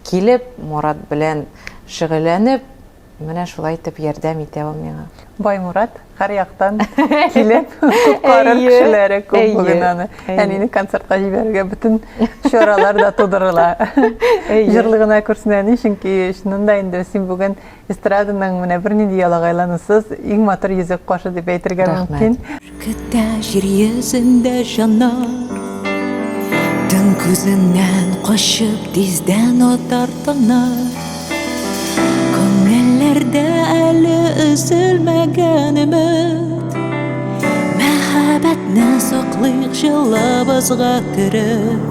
килеп, Мурат белән шөгыльләнеп, менә шулай итеп ярдәм итә ул миңа. Бай Мурат һәр яктан килеп коткарыр кешеләре күп бүген аны. Әнине концертка җибәрергә бөтен чаралар да тудырыла. Җырлы гына күрсен әни, чөнки чыннан да инде син бүген эстраданың менә бернинди ялагайланусыз иң матур йөзек кашы дип әйтергә мөмкин. Көтә җир йөзендә җаннар Төн күзеннән качып тиздән атар таңнар Күңелләрдә әле өзелмәгән өмет Мәхәббәтне саклыйк җылыбызга төреп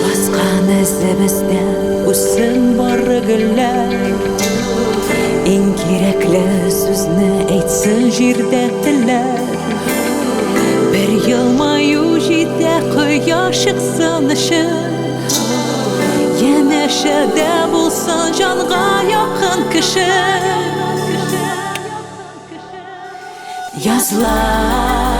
Баскан эзебездә үссен бары гөлләр Иң кирәкле сүзне әйтсен җирдә телләр Бер елмаю җитә кояш чыксын өчен Янәшәдә булсын җанга якын кеше Язлар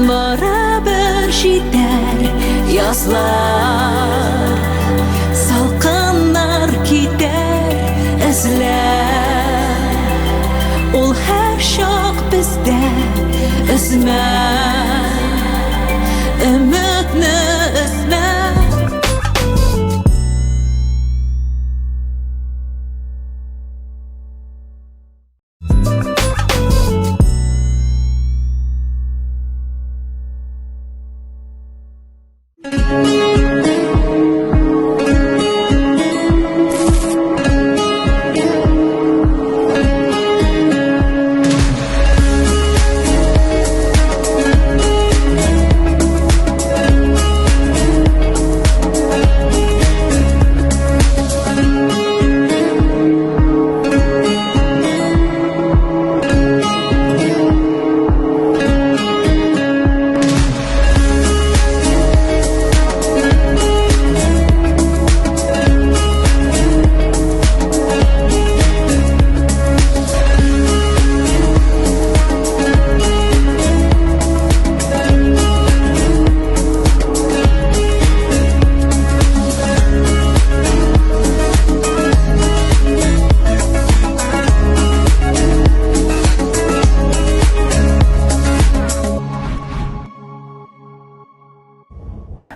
барыбер җитәр, язлар Салкыннар китәр, эзләр Ул һәр чак бездә өзмә Өметне өзмә.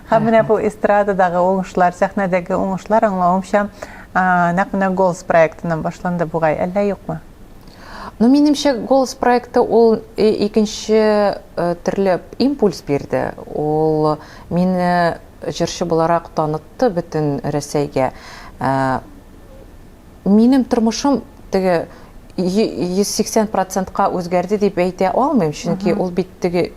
Һәм менә бу эстрададагы уңышлар, сәхнәдәге уңышлар, аңлавымча, нәкъ менә Голос проектыннан башланды бугай, әллә юкмы? Ну, минемчә, Голос проекты ул икенче төрле импульс бирде. Ул мине җырчы буларак танытты бөтен Рәсәйгә. Минем тормышым теге 180 процентка үзгәрде дип әйтә алмыйм, чөнки ул бит теге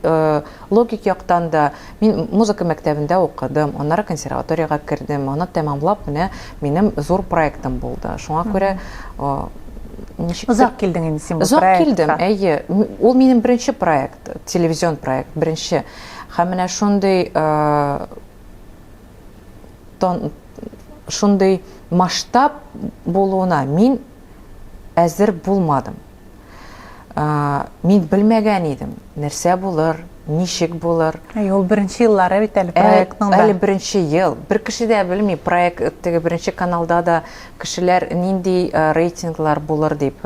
логик яктан да мин музыка мәктәбендә укыдым, аннары консерваториягә кердем, аны тәмамлап менә минем зур проектым булды. Шуңа күрә ничек Озак килдең инде син бу проектка. Озак килдем, әйе. Ул минем беренче проект, телевизион проект, беренче. Һәм менә шундый тон, шундый масштаб булуына мин әзер булмадым. Мин белмәгән идем, нәрсә булыр, ничек булыр. Әй, ул беренче еллары бит әле проектның да. Әле беренче ел. Бер кеше дә белми, проект теге беренче каналда да кешеләр нинди рейтинглар булыр дип,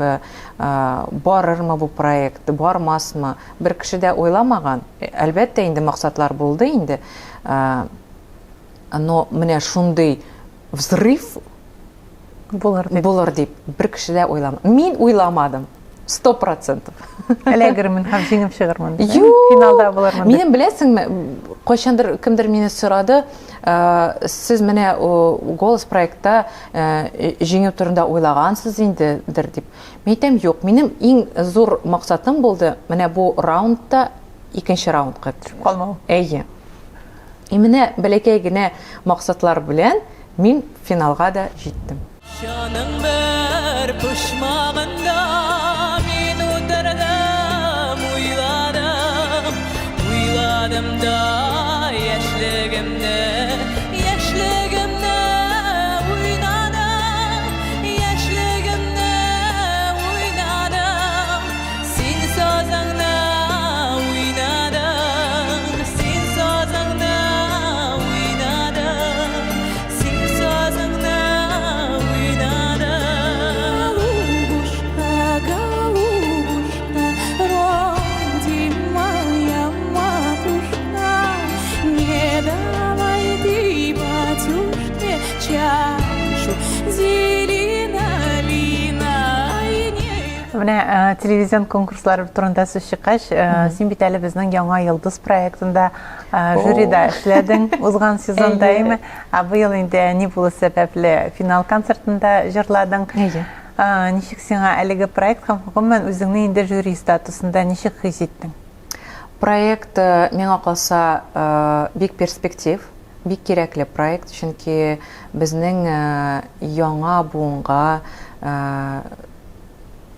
барырмы бу проект, бармасмы? Бер кеше дә уйламаган. Әлбәттә, инде максатлар булды инде. Но менә шундый взрыв булыр дип, булыр дип бер кеше дә уйламады. Мин уйламадым. 100%. Эләгермен һәм җиңеп чыгырмын дип. Юк. Финалда булырмын. Минем беләсеңме, кайчандыр кемдер мине сорады, сез менә Голос проектта җиңү турында уйлагансыз индедер дип. Мин әйтәм, юк, минем иң зур максатым булды, менә бу раундта икенче раундка төшеп калмау. Әйе. И менә бәләкәй генә максатлар белән мин финалга да җиттем. Чаның бер почмагында мин утырдым, уйладым, уйладым да яшьлегемне, яшьлегемне уйнадым, яшьлегемне уйнадым. Син сазыңны уйнадың, син сазыңны уйнадың, син сазыңны уйнадың. Голубушка, голубушка, родимая матушка, не давай ты батюшке чашу зелено вина. Менә э, телевизион конкурслар турында сүз чыккач, э, син бит әле безнең Яңа йолдыз проектында э, жюрида эшләдең узган сезонда, әйеме? Ә быел инде ни булу сәбәпле финал концертында җырладың. Әйе. Ничек сиңа әлеге проект һәм гомумән үзеңне инде жюри статусында ничек хис иттең? Проект миңа калса бик перспектив, бик кирәкле проект, чөнки безнең яңа буынга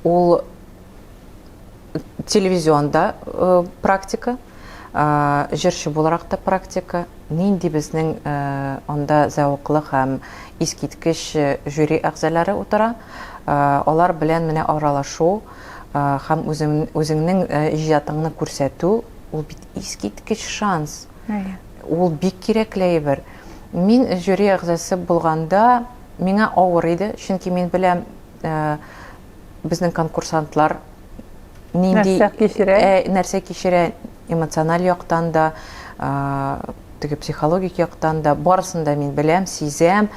Ул телевизионда э, практика, э, җырчы буларак та практика. Нинди безнең э, анда зәвыклы һәм искиткеч жюри әгъзалары утыра. Алар белән менә аралашу һәм үзеңнең иҗатыңны күрсәтү, ул бит искиткеч шанс. Ул бик кирәкле әйбер. Мин жюри әгъзасы булганда, миңа авыр иде, чөнки мин беләм, безнең конкурсантлар нинди нәрсә кичерә, нәрсә кичерә эмоциональ яктан да, теге психологик яктан да, барысын да мин беләм, сизәм.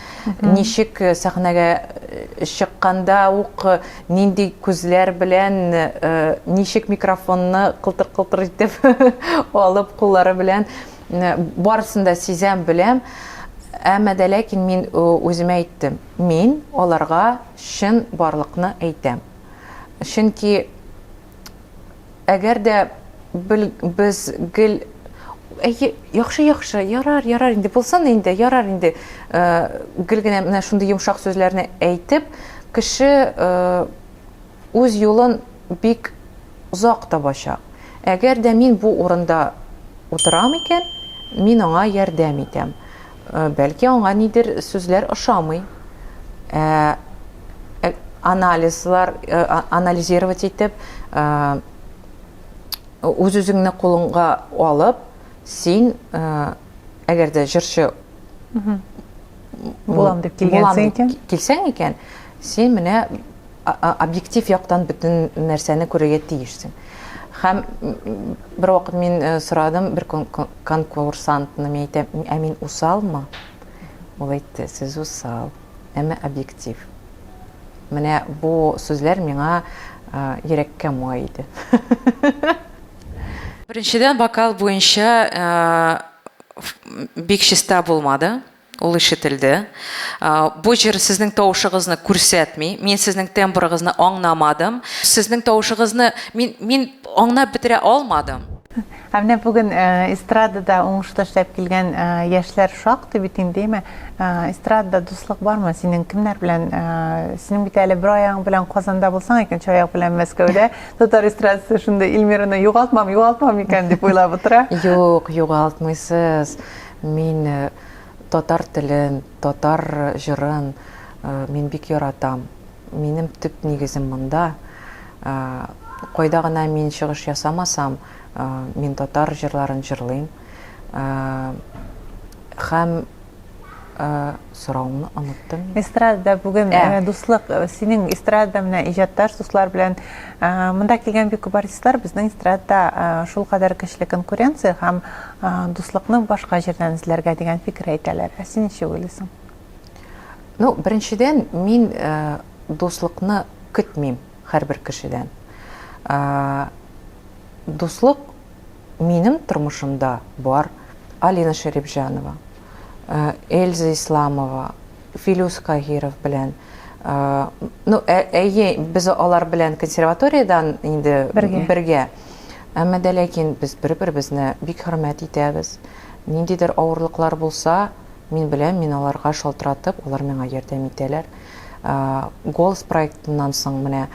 Ничек сәхнәгә чыкканда ук нинди күзләр белән, ничек микрофонны кылтыр-кылтыр итеп алып куллары белән. Барысын да сизәм, беләм. Әмма дә ләкин мин үземә әйттем, мин аларга чын барлыкны әйтәм. Чөнки әгәр дә без гел әйе, яхшы, яхшы, ярар, ярар инде, булсын инде, ярар инде, гел генә менә шундый йомшак сүзләрне әйтеп, кеше үз юлын бик озак табачак. Әгәр дә мин бу урында утырам икән, мин аңа ярдәм итәм. Бәлки аңа нидер сүзләр ошамый. Ә анализлар, анализировать итеп, үз-үзеңне кулыңга алып, син, әгәр дә җырчы булам дип килгәнсең икән, килсәң икән, син менә объектив яктан бөтен нәрсәне күрергә тиешсең. Һәм бер вакыт мин сорадым бер конкурсантны, мин әйтәм, ә мин усалмы? Ул әйтте, сез усал, әмма объектив. Менә бу сүзләр миңа йөрәккә май иде. Беренчедән, вокал буенча бик чиста булмады. Ул ишетелде. Бу җыр сезнең тавышыгызны күрсәтми. Мин сезнең тембрыгызны аңнамадым. Сезнең тавышыгызны мин мин аңнап бетерә алмадым. Ә менә бүген эстрадада уңышлы эшләп килгән яшьләр шактый бит инде, әйме? Эстрадада дуслык бармы? Синең кемнәр белән, синең бит әле бер аягың белән Казанда булсаң, икенче аяк белән Мәскәүдә. Татар эстрадасы шундый Эльмираны югалтмам, югалтмам икән дип уйлап утыра. Юк, югалтмыйсыз. Мин татар телен, татар җырын мин бик яратам. Минем төп нигезем монда. Кайда гына мин чыгыш ясамасам, мин татар җырларын җырлыйм. Һәм соравыңны оныттым. Эстрадада бүген дуслык, синең эстрадада менә иҗатташ дуслар белән монда килгән бик күп артистлар безнең эстрадада шулкадәр көчле конкуренция һәм дуслыкны башка җирдән эзләргә дигән фикер әйтәләр. Ә син ничек уйлыйсың? Ну, беренчедән, мин дуслыкны көтмим һәрбер кешедән. Дуслык минем тормышымда бар. Алина Шәрипҗанова, Эльза Исламова, Филүс Каһиров белән. Ну, әйе, без алар белән консерваториядән инде бергә. бергә. Әмма дә ләкин без бер-беребезне бик хөрмәт итәбез. Ниндидер авырлыклар булса, мин беләм, мин аларга шалтыратып, алар миңа ярдәм итәләр. Голос проектыннан соң менә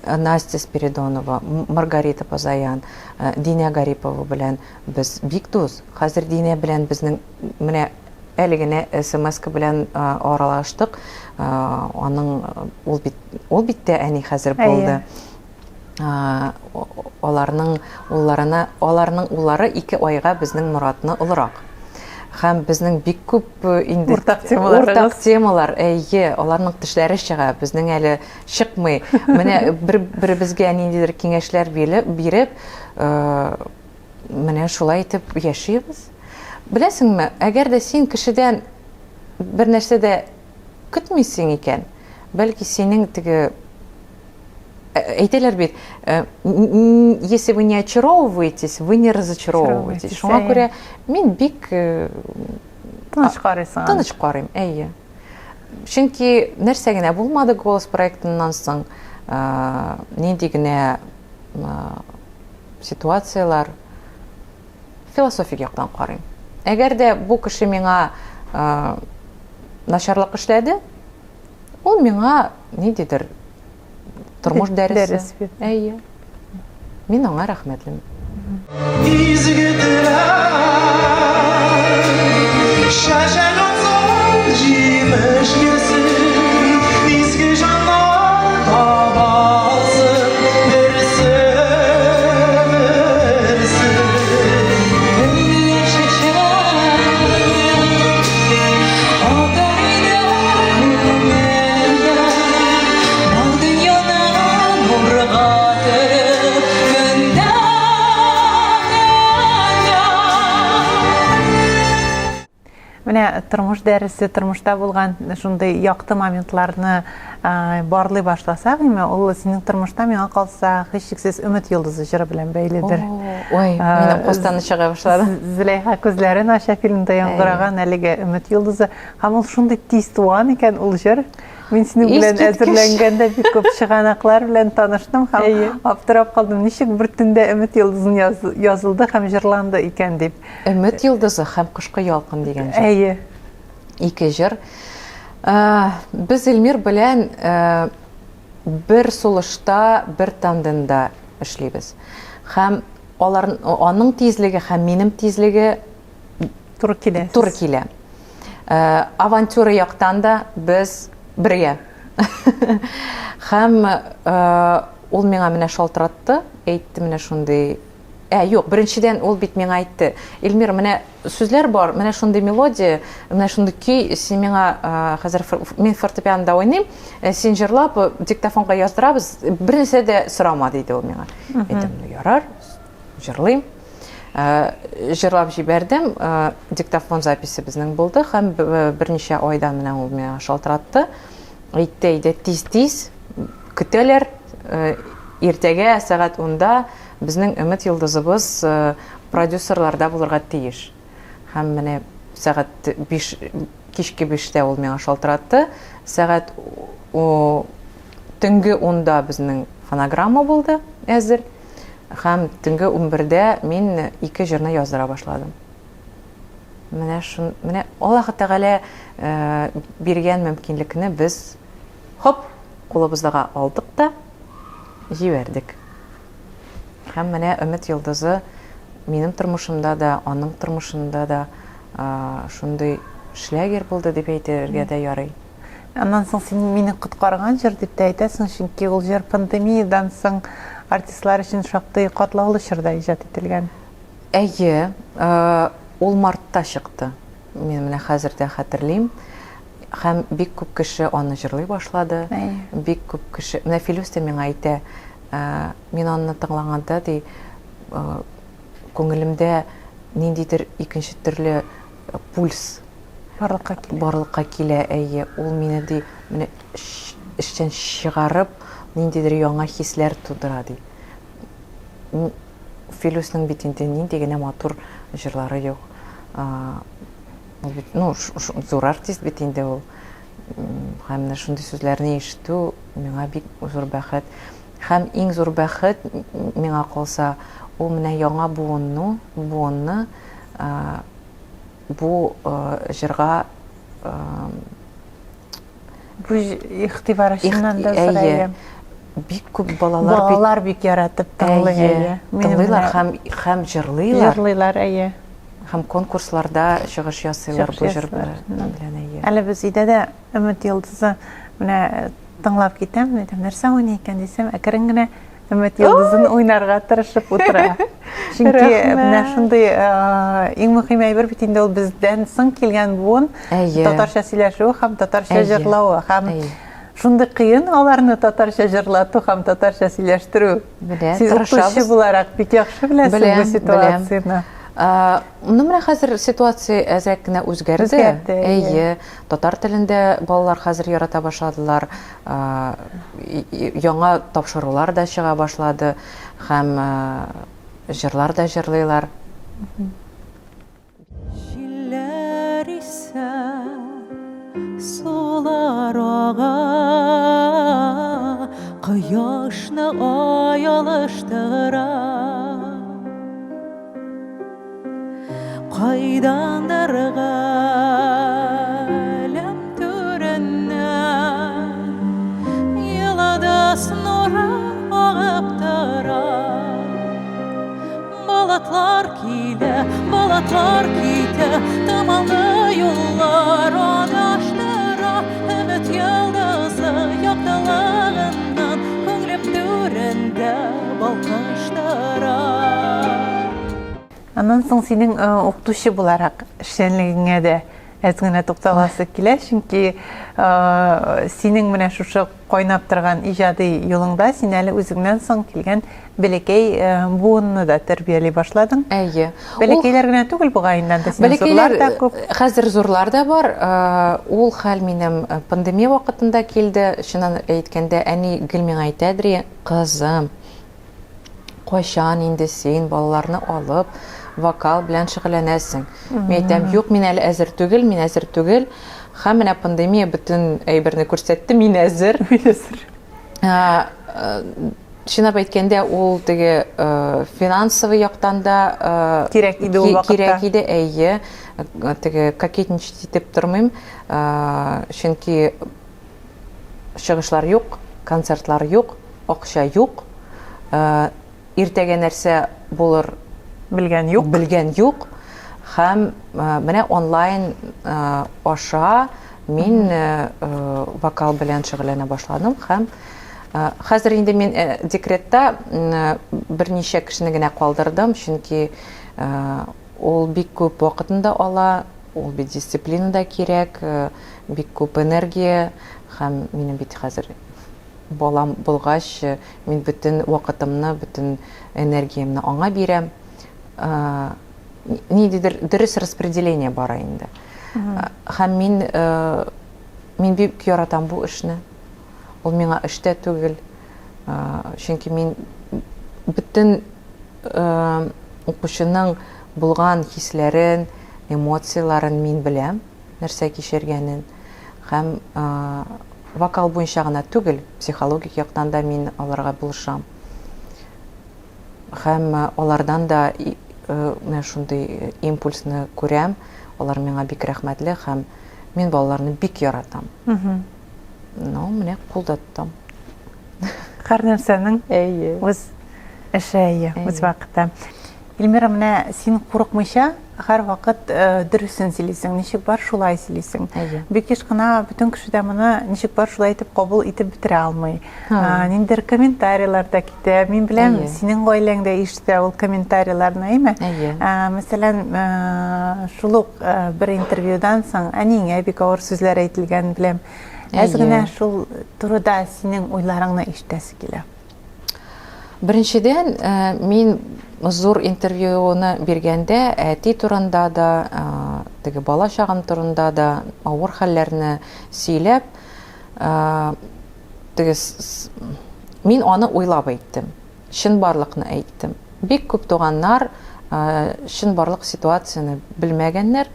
Настя Спиридонова, Маргарита Пазаян, Динә Гарипова белән без бик дус. Хәзер Динә белән безнең менә әле генә смс-ка белән аралаштык. Аның ул бит ул бит тә әни хәзер булды. Аларның улларына, аларның уллары 2 айга безнең Моратны олырак. Һәм безнең бик күп инде уртак темалар. Уртак темалар, әйе, аларның тешләре чыга, безнең әле чыкмый. Менә бер-беребезгә ниндидер киңәшләр биреп, менә шулай итеп яшибез. Беләсеңме, әгәр дә син кешедән бер нәрсә дә көтмисең икән, бәлки синең теге әйтәләр бит, если вы не очаровываетесь, вы не разочаровываетесь. Шуңа күрә мин бик тыныч карыйсың. Тыныч карыйм, әйе. Чөнки нәрсә генә булмады Голос проектыннан соң, нинди генә ситуацияләр философик яктан карыйм. Әгәр дә бу кеше миңа начарлык эшләде, ул миңа ниндидер тормыш дәресе. Дәрес. Әйе. Мин аңа рәхмәтлемен. Изге теләк, чәчәк атсын, җимеш бирсен, изге җаннар табалсын, берсе берсен. Менә тормыш дәресе, тормышта булган шундый якты моментларны барлый башласак, име, ул синең тормышта миңа калса, һичшиксез Өмет йолдызы җыры белән бәйледер. Ой, минем костаны чыга башлады. Зөләйха күзләрен ача фильмда яңгыраган әлеге Өмет йолдызы. Һәм ул шундый тиз туган икән ул җыр. Мин синең белән әзерләнгәндә бик күп чыганаклар белән таныштым һәм аптырап калдым, ничек бер төндә Өмет йолдызын язылды һәм җырланды икән дип. Өмет йолдызы һәм Кышкы ялкын дигән җыр. Әйе. Ике җыр. Без Эльмир белән бер сулышта, бер тандемда эшлибез. Һәм алар аның тизлеге һәм минем тизлеге туры килә. Туры килә. Э, авантюра яктан да без бергә. Һәм э, ул миңа менә шалтыратты, әйтте менә шундый Ә, юк, беренчедән ул бит миңа әйтте. Эльмира, менә сүзләр бар, менә шундый мелодия, менә шундый көй, син миңа э, хәзер мин фортепианода уйныйм, син җырлап, диктофонга яздырабыз, бернәрсә дә сорама, диде ул миңа. Әйтәм, ну ярар, җырлыйм. Э, җырлап җибәрдем, э, диктофон записе безнең булды һәм берничә айдан менә ул миңа шалтыратты. Әйтте, әйдә тиз-тиз көтәләр, э, иртәгә сәгать 10-да безнең Өмет йолдызыбыз продюсерларда булырга тиеш. Һәм менә сәгать 5 кичке 5-тә ул миңа шалтыратты. Сәгать төнге 10-да безнең фонограмма булды әзер. Һәм төнге унбердә мин ике җырны яздыра башладым. Менә шун, менә Аллаһы Тәгалә э, биргән мөмкинлекне без хоп, кулыбызга алдык та җибәрдек. Һәм менә Өмет йолдызы минем тормышымда да, аның тормышында да э, шундый шлягер булды дип әйтергә дә ярый. Аннан соң син мине коткарган җыр дип тә әйтәсең, чөнки ул җыр пандемиядән соң артистлар өчен шактый катлаулы чорда иҗат ителгән. Әйе, ул мартта чыкты. Мин менә хәзер дә хәтерлим. Һәм бик күп кеше аны җырлый башлады. Бик күп кеше, менә Филүс тә миңа әйтә, мин аны тыңлаганда ди, күңелемдә ниндидер икенче төрле пульс барлыкка килә. Барлыкка килә, әйе. Ул мине ди, менә эштән чыгарып, ниндидер яңа хисләр тудыра ди. Филүснең бит инде нинди генә матур җырлары юк. Ул бит, ну, зур артист бит инде ул. Һәм менә шундый сүзләрне ишетү миңа бик зур бәхет. Һәм иң зур бәхет миңа калса, ул менә яңа буынны, буынны бу җырга бу игътибары чыннан да зур әйе. Бик күп балалар бик балалар бик яратып тыңлый әйе. Тыңлыйлар һәм һәм җырлыйлар. Җырлыйлар әйе. Һәм конкурсларда чыгыш ясыйлар бу җыр белән әйе. Әле без өйдә дә Өмет йолдызы менә тыңлап китәм, әйтәм, нәрсә уйный икән дисәм, әкрен генә Өмет йолдызын уйнарга тырышып утыра. Чөнки менә шундый иң мөһим әйбер бит инде ул бездән соң килгән буын татарча сөйләшүе һәм татарча җырлавы һәм шундый кыен аларны татарча җырлату һәм татарча сөйләштерү. Сез укытучы буларак бик яхшы беләсез бу ситуацияне. Ну, менә хәзер ситуация әзрәк кенә үзгәрде. Үзгәрде. Әйе. Татар телендә балалар хәзер ярата башладылар. Яңа тапшырулар да чыга башлады һәм җырлар да җырлыйлар. Җилләр исә, сулар ага, Кояшны ай алыштыра. Кайдандыр галәм түреннән Йолдыз нуры агып тора. Болытлар килә, болытлар китә, Томанлы юллар адаштыра. Өмет йолдызы яктылыгыннан Күңлем түрендә балкыштыра. Аннан соң синең укытучы буларак эшчәнлегеңә дә әз генә тукталасы килә, чөнки синең менә шушы кайнап торган иҗади юлыңда син әле үзеңнән соң килгән бәләкәй буынны да тәрбияли башладың. Әйе. Бәләкәйләр генә түгел бугай инде, анда синең зурлар да күп. Хәзер зурлар да бар. Ул хәл минем пандемия вакытында килде. Чыннан әйткәндә, әни гел миңа әйтәдер, кызым, кайчан инде син балаларны алып вокал белән шөгыльләнәсең? Мин әйтәм, юк, мин әле әзер түгел, мин әзер түгел. Һәм менә пандемия бөтен әйберне күрсәтте, мин әзер. Мин әзер. Чынлап әйткәндә, ул теге финансовый яктан да кирәк иде ул вакытта. Кирәк иде, әйе. Теге кокетничать итеп тормыйм, чөнки чыгышлар юк, концертлар юк, акча юк. Э, иртәгә нәрсә булыр белгән юк. Белгән юк. Һәм э, менә онлайн э, аша мин вокал белән шөгыльләнә башладым һәм хәзер инде мин декретта берничә кешене генә калдырдым, чөнки ул бик күп вакытын да ала, ул бит дисциплина да кирәк, бик күп энергия һәм минем бит хәзер балам булгач, мин бөтен вакытымны, бөтен энергиямне аңа бирәм. Ниндидер дөрес распределение бара инде. Һәм мин мин бик яратам бу эшне. Ул миңа эш тә түгел. Чөнки мин бөтен укучының булган хисләрен, эмоцияләрен мин беләм, нәрсә кичергәнен. Һәм вокал буенча гына түгел, психологик яктан да мин аларга булышам. Һәм алардан да менә шундый импульсны күрәм. Алар миңа бик рәхмәтле һәм мин балаларны бик яратам. Ну, менә кулда тотам. Һәр нәрсәнең әйе. Үз эше, әйе, үз вакыты. Эльмира, менә син курыкмыйча һәрвакыт э, дөресен сөйлисең, ничек бар шулай сөйлисең. Әйе. Бик еш кына бөтен кеше дә моны ничек бар шулай итеп кабул итеп бетерә алмый. Ниндидер комментарийлар да китә. Мин беләм, синең гаиләң дә ишетә ул комментарийларны, әйме? Әйе. Мәсәлән, э, шул ук э, бер интервьюдан соң әниеңә бик авыр сүзләр әйтелгән беләм. Әз генә шул турыда синең уйларыңны ишетәсе килә. Беренчедән, э, мин зур интервьюны биргәндә әти турында да, э, теге бала чагым турында да авыр хәлләрне сөйләп, э, теге мин аны уйлап әйттем. Чынбарлыкны әйттем. Бик күп туганнар чынбарлык ситуацияне белмәгәннәр.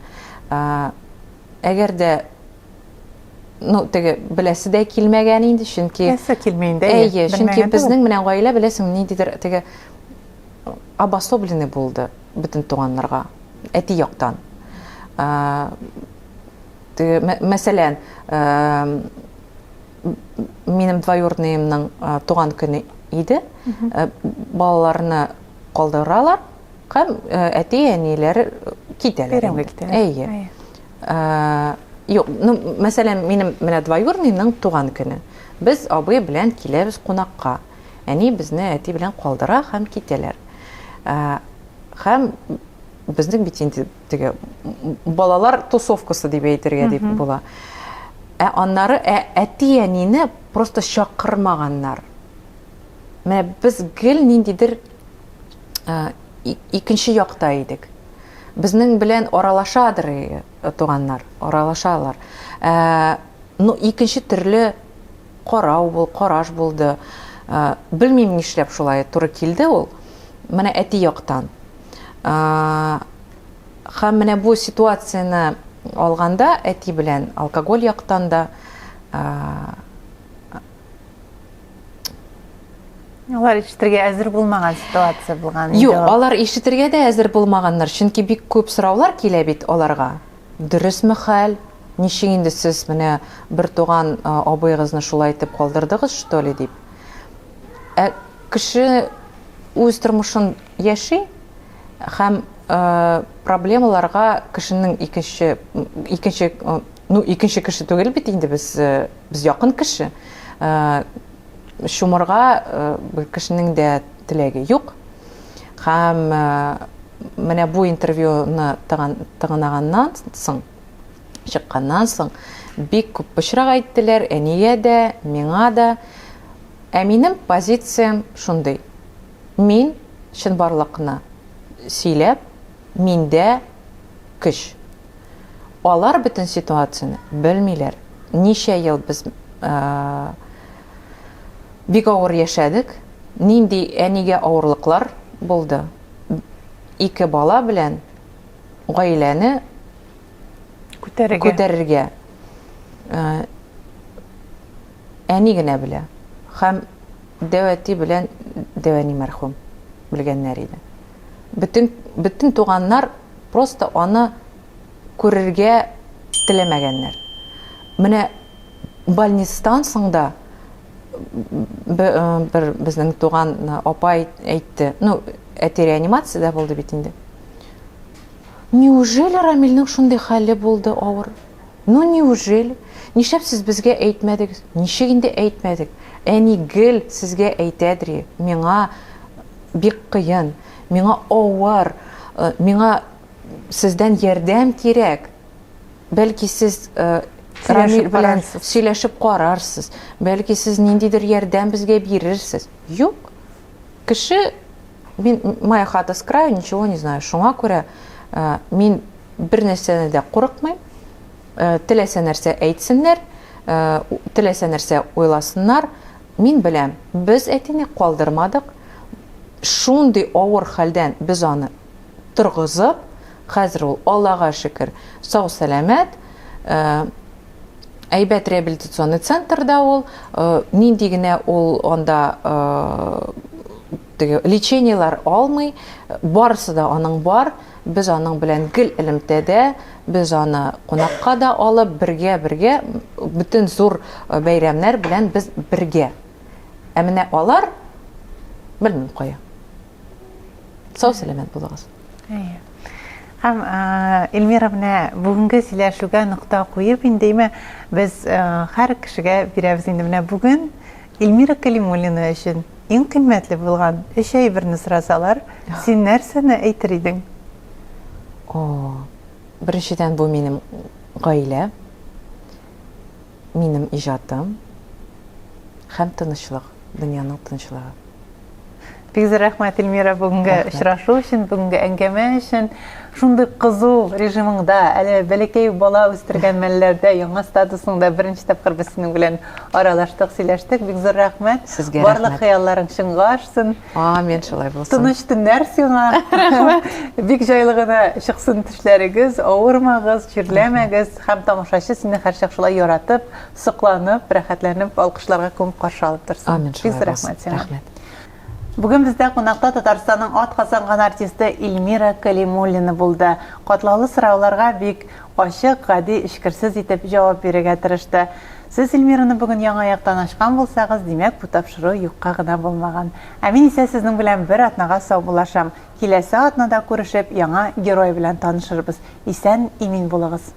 Әгәр дә ну, теге беләсе дә килмәгән инде, чөнки Беләсе килми инде. Әйе, чөнки безнең менә гаилә беләсең, ниндидер теге обособленный булды бөтен туганнарга, әти яктан. Теге, мәсәлән, минем двоюродныйымның туган көне иде. Балаларны калдыралар һәм әти-әниләре китәләр. Бәйрәмгә китәләр. Әйе. Юк, ну, мәсәлән, минем менә двоюродныйның туган көне. Без абый белән киләбез кунакка. Әни безне әти белән калдыра һәм китәләр. Һәм безнең бит инде теге балалар тусовкасы дип әйтергә дип була. Ә аннары ә әти-әнине просто чакырмаганнар. Менә без гел ниндидер икенче якта идек. Безнең белән аралашадыр э, туганнар, аралашалар. Ә, ну, икенче төрле карау бул, караш булды. Ә, белмим нишләп шулай туры килде ул. Менә әти яктан. Ә, һәм менә бу ситуацияне алганда әти белән алкоголь яктан да ә, Алар ишетергә әзер булмаган ситуация булган. Юк, алар ишетергә дә әзер булмаганнар, чөнки бик күп сораулар килә бит аларга. Дөресме хәл? Ничек инде сез менә бер туган абыегызны шулай итеп калдырдыгыз, что ли, дип. Ә кеше үз тормышын яши һәм проблемаларга кешенең икенче икенче ну икенче кеше түгел бит инде без без якын кеше. Чумырга бер кешенең дә теләге юк. Һәм менә бу интервьюны тыгынаганнан соң Чыкканнан соң бик күп пычрак әйттеләр, әнигә дә, миңа да. Ә минем позициям шундый. Мин чынбарлыкны сөйләп, миндә көч. Алар бөтен ситуацияне белмиләр. Ничә ел без бик авыр яшәдек, нинди әнигә авырлыклар булды. Ике бала белән гаиләне күтәрергә, күтәрергә әни генә белә. Һәм дәү әти белән дәү әни мәрхүм белгәннәр иде. Бөтен, бөтен туганнар просто аны күрергә теләмәгәннәр. Менә больництан соң да бер безнең туган апай әйтте, ну, әти реанимациядә булды бит инде. Неужели Рамилнең шундый хәле булды авыр? Ну, неужели? Нишләп сез безгә әйтмәдегез? Ничек инде әйтмәдек? Әни гел сезгә әйтәдер, миңа бик кыен, миңа авыр, э, миңа сездән ярдәм кирәк. Бәлки сез э, Рамил белән сөйләшеп карарсыз, бәлки сез ниндидер ярдәм безгә бирерсез. Юк. Кеше мин моя хата с краю, ничего не знаю. Шуңа күрә э, мин бер нәрсәне дә курыкмыйм. Э, теләсә нәрсә әйтсеннәр, э, теләсә нәрсә уйласыннар. Мин беләм, без әтине калдырмадык. Шундый авыр хәлдән без аны торгызып, хәзер ул Аллага шөкер, сау-сәламәт, э, әйбәт реабилитационный центрда ул, нинди генә ул анда теге лечениеләр алмый, барысы да аның бар. Без аның белән гел элемтәдә, без аны кунакка да алып, бергә-бергә, бөтен зур э, бәйрәмнәр белән без бергә. Ә менә алар белмим кая. Сау сәламәт булыгыз. Әйе. Һәм э, Эльмира менә бүгенге сөйләшүгә нокта куеп инде име без э, һәр кешегә бирәбез инде менә бүген Эльмира Калимуллина өчен иң кыйммәтле булган өч әйберне сорасалар, син нәрсәне әйтер идең? О, беренчедән бу минем гаилә, минем иҗатым һәм тынычлык, дөньяның тынычлыгы. Бик зур рәхмәт, Эльмира, бүгенге очрашу өчен, бүгенге әңгәмә өчен. Шундый кызу режимыңда, әле бәләкәй бала үстергән мәлләрдә, яңа статусыңда беренче тапкыр без синең белән аралаштык, сөйләштек. Бик зур рәхмәт. Сезгә рәхмәт. Барлык хыялларың чынга ашсын. Амин, шулай булсын. Тыныч төннәр сиңа. Рәхмәт. Бик җайлы гына чыксын төшләрегез, авырмагыз, чирләмәгез һәм тамашачы сине һәрчак шулай яратып, сокланып, рәхәтләнеп, алкышларга күмеп каршы алып торсын. Амин, шулай Бик зур булсын. рәхмәт сиңа. Рәхмәт. Бүген бездә кунакта Татарстанның атказанган артисты Эльмира Калимуллина булды. Катлаулы сорауларга бик ачык, гади, эчкерсез итеп җавап бирергә тырышты. Сез Эльмираны бүген яңа яктан ачкан булсагыз, димәк, бу тапшыру юкка гына булмаган. Ә мин исә сезнең белән бер атнага саубуллашам. Киләсе атнада күрешеп, яңа герой белән танышырбыз. Исән, имин булыгыз.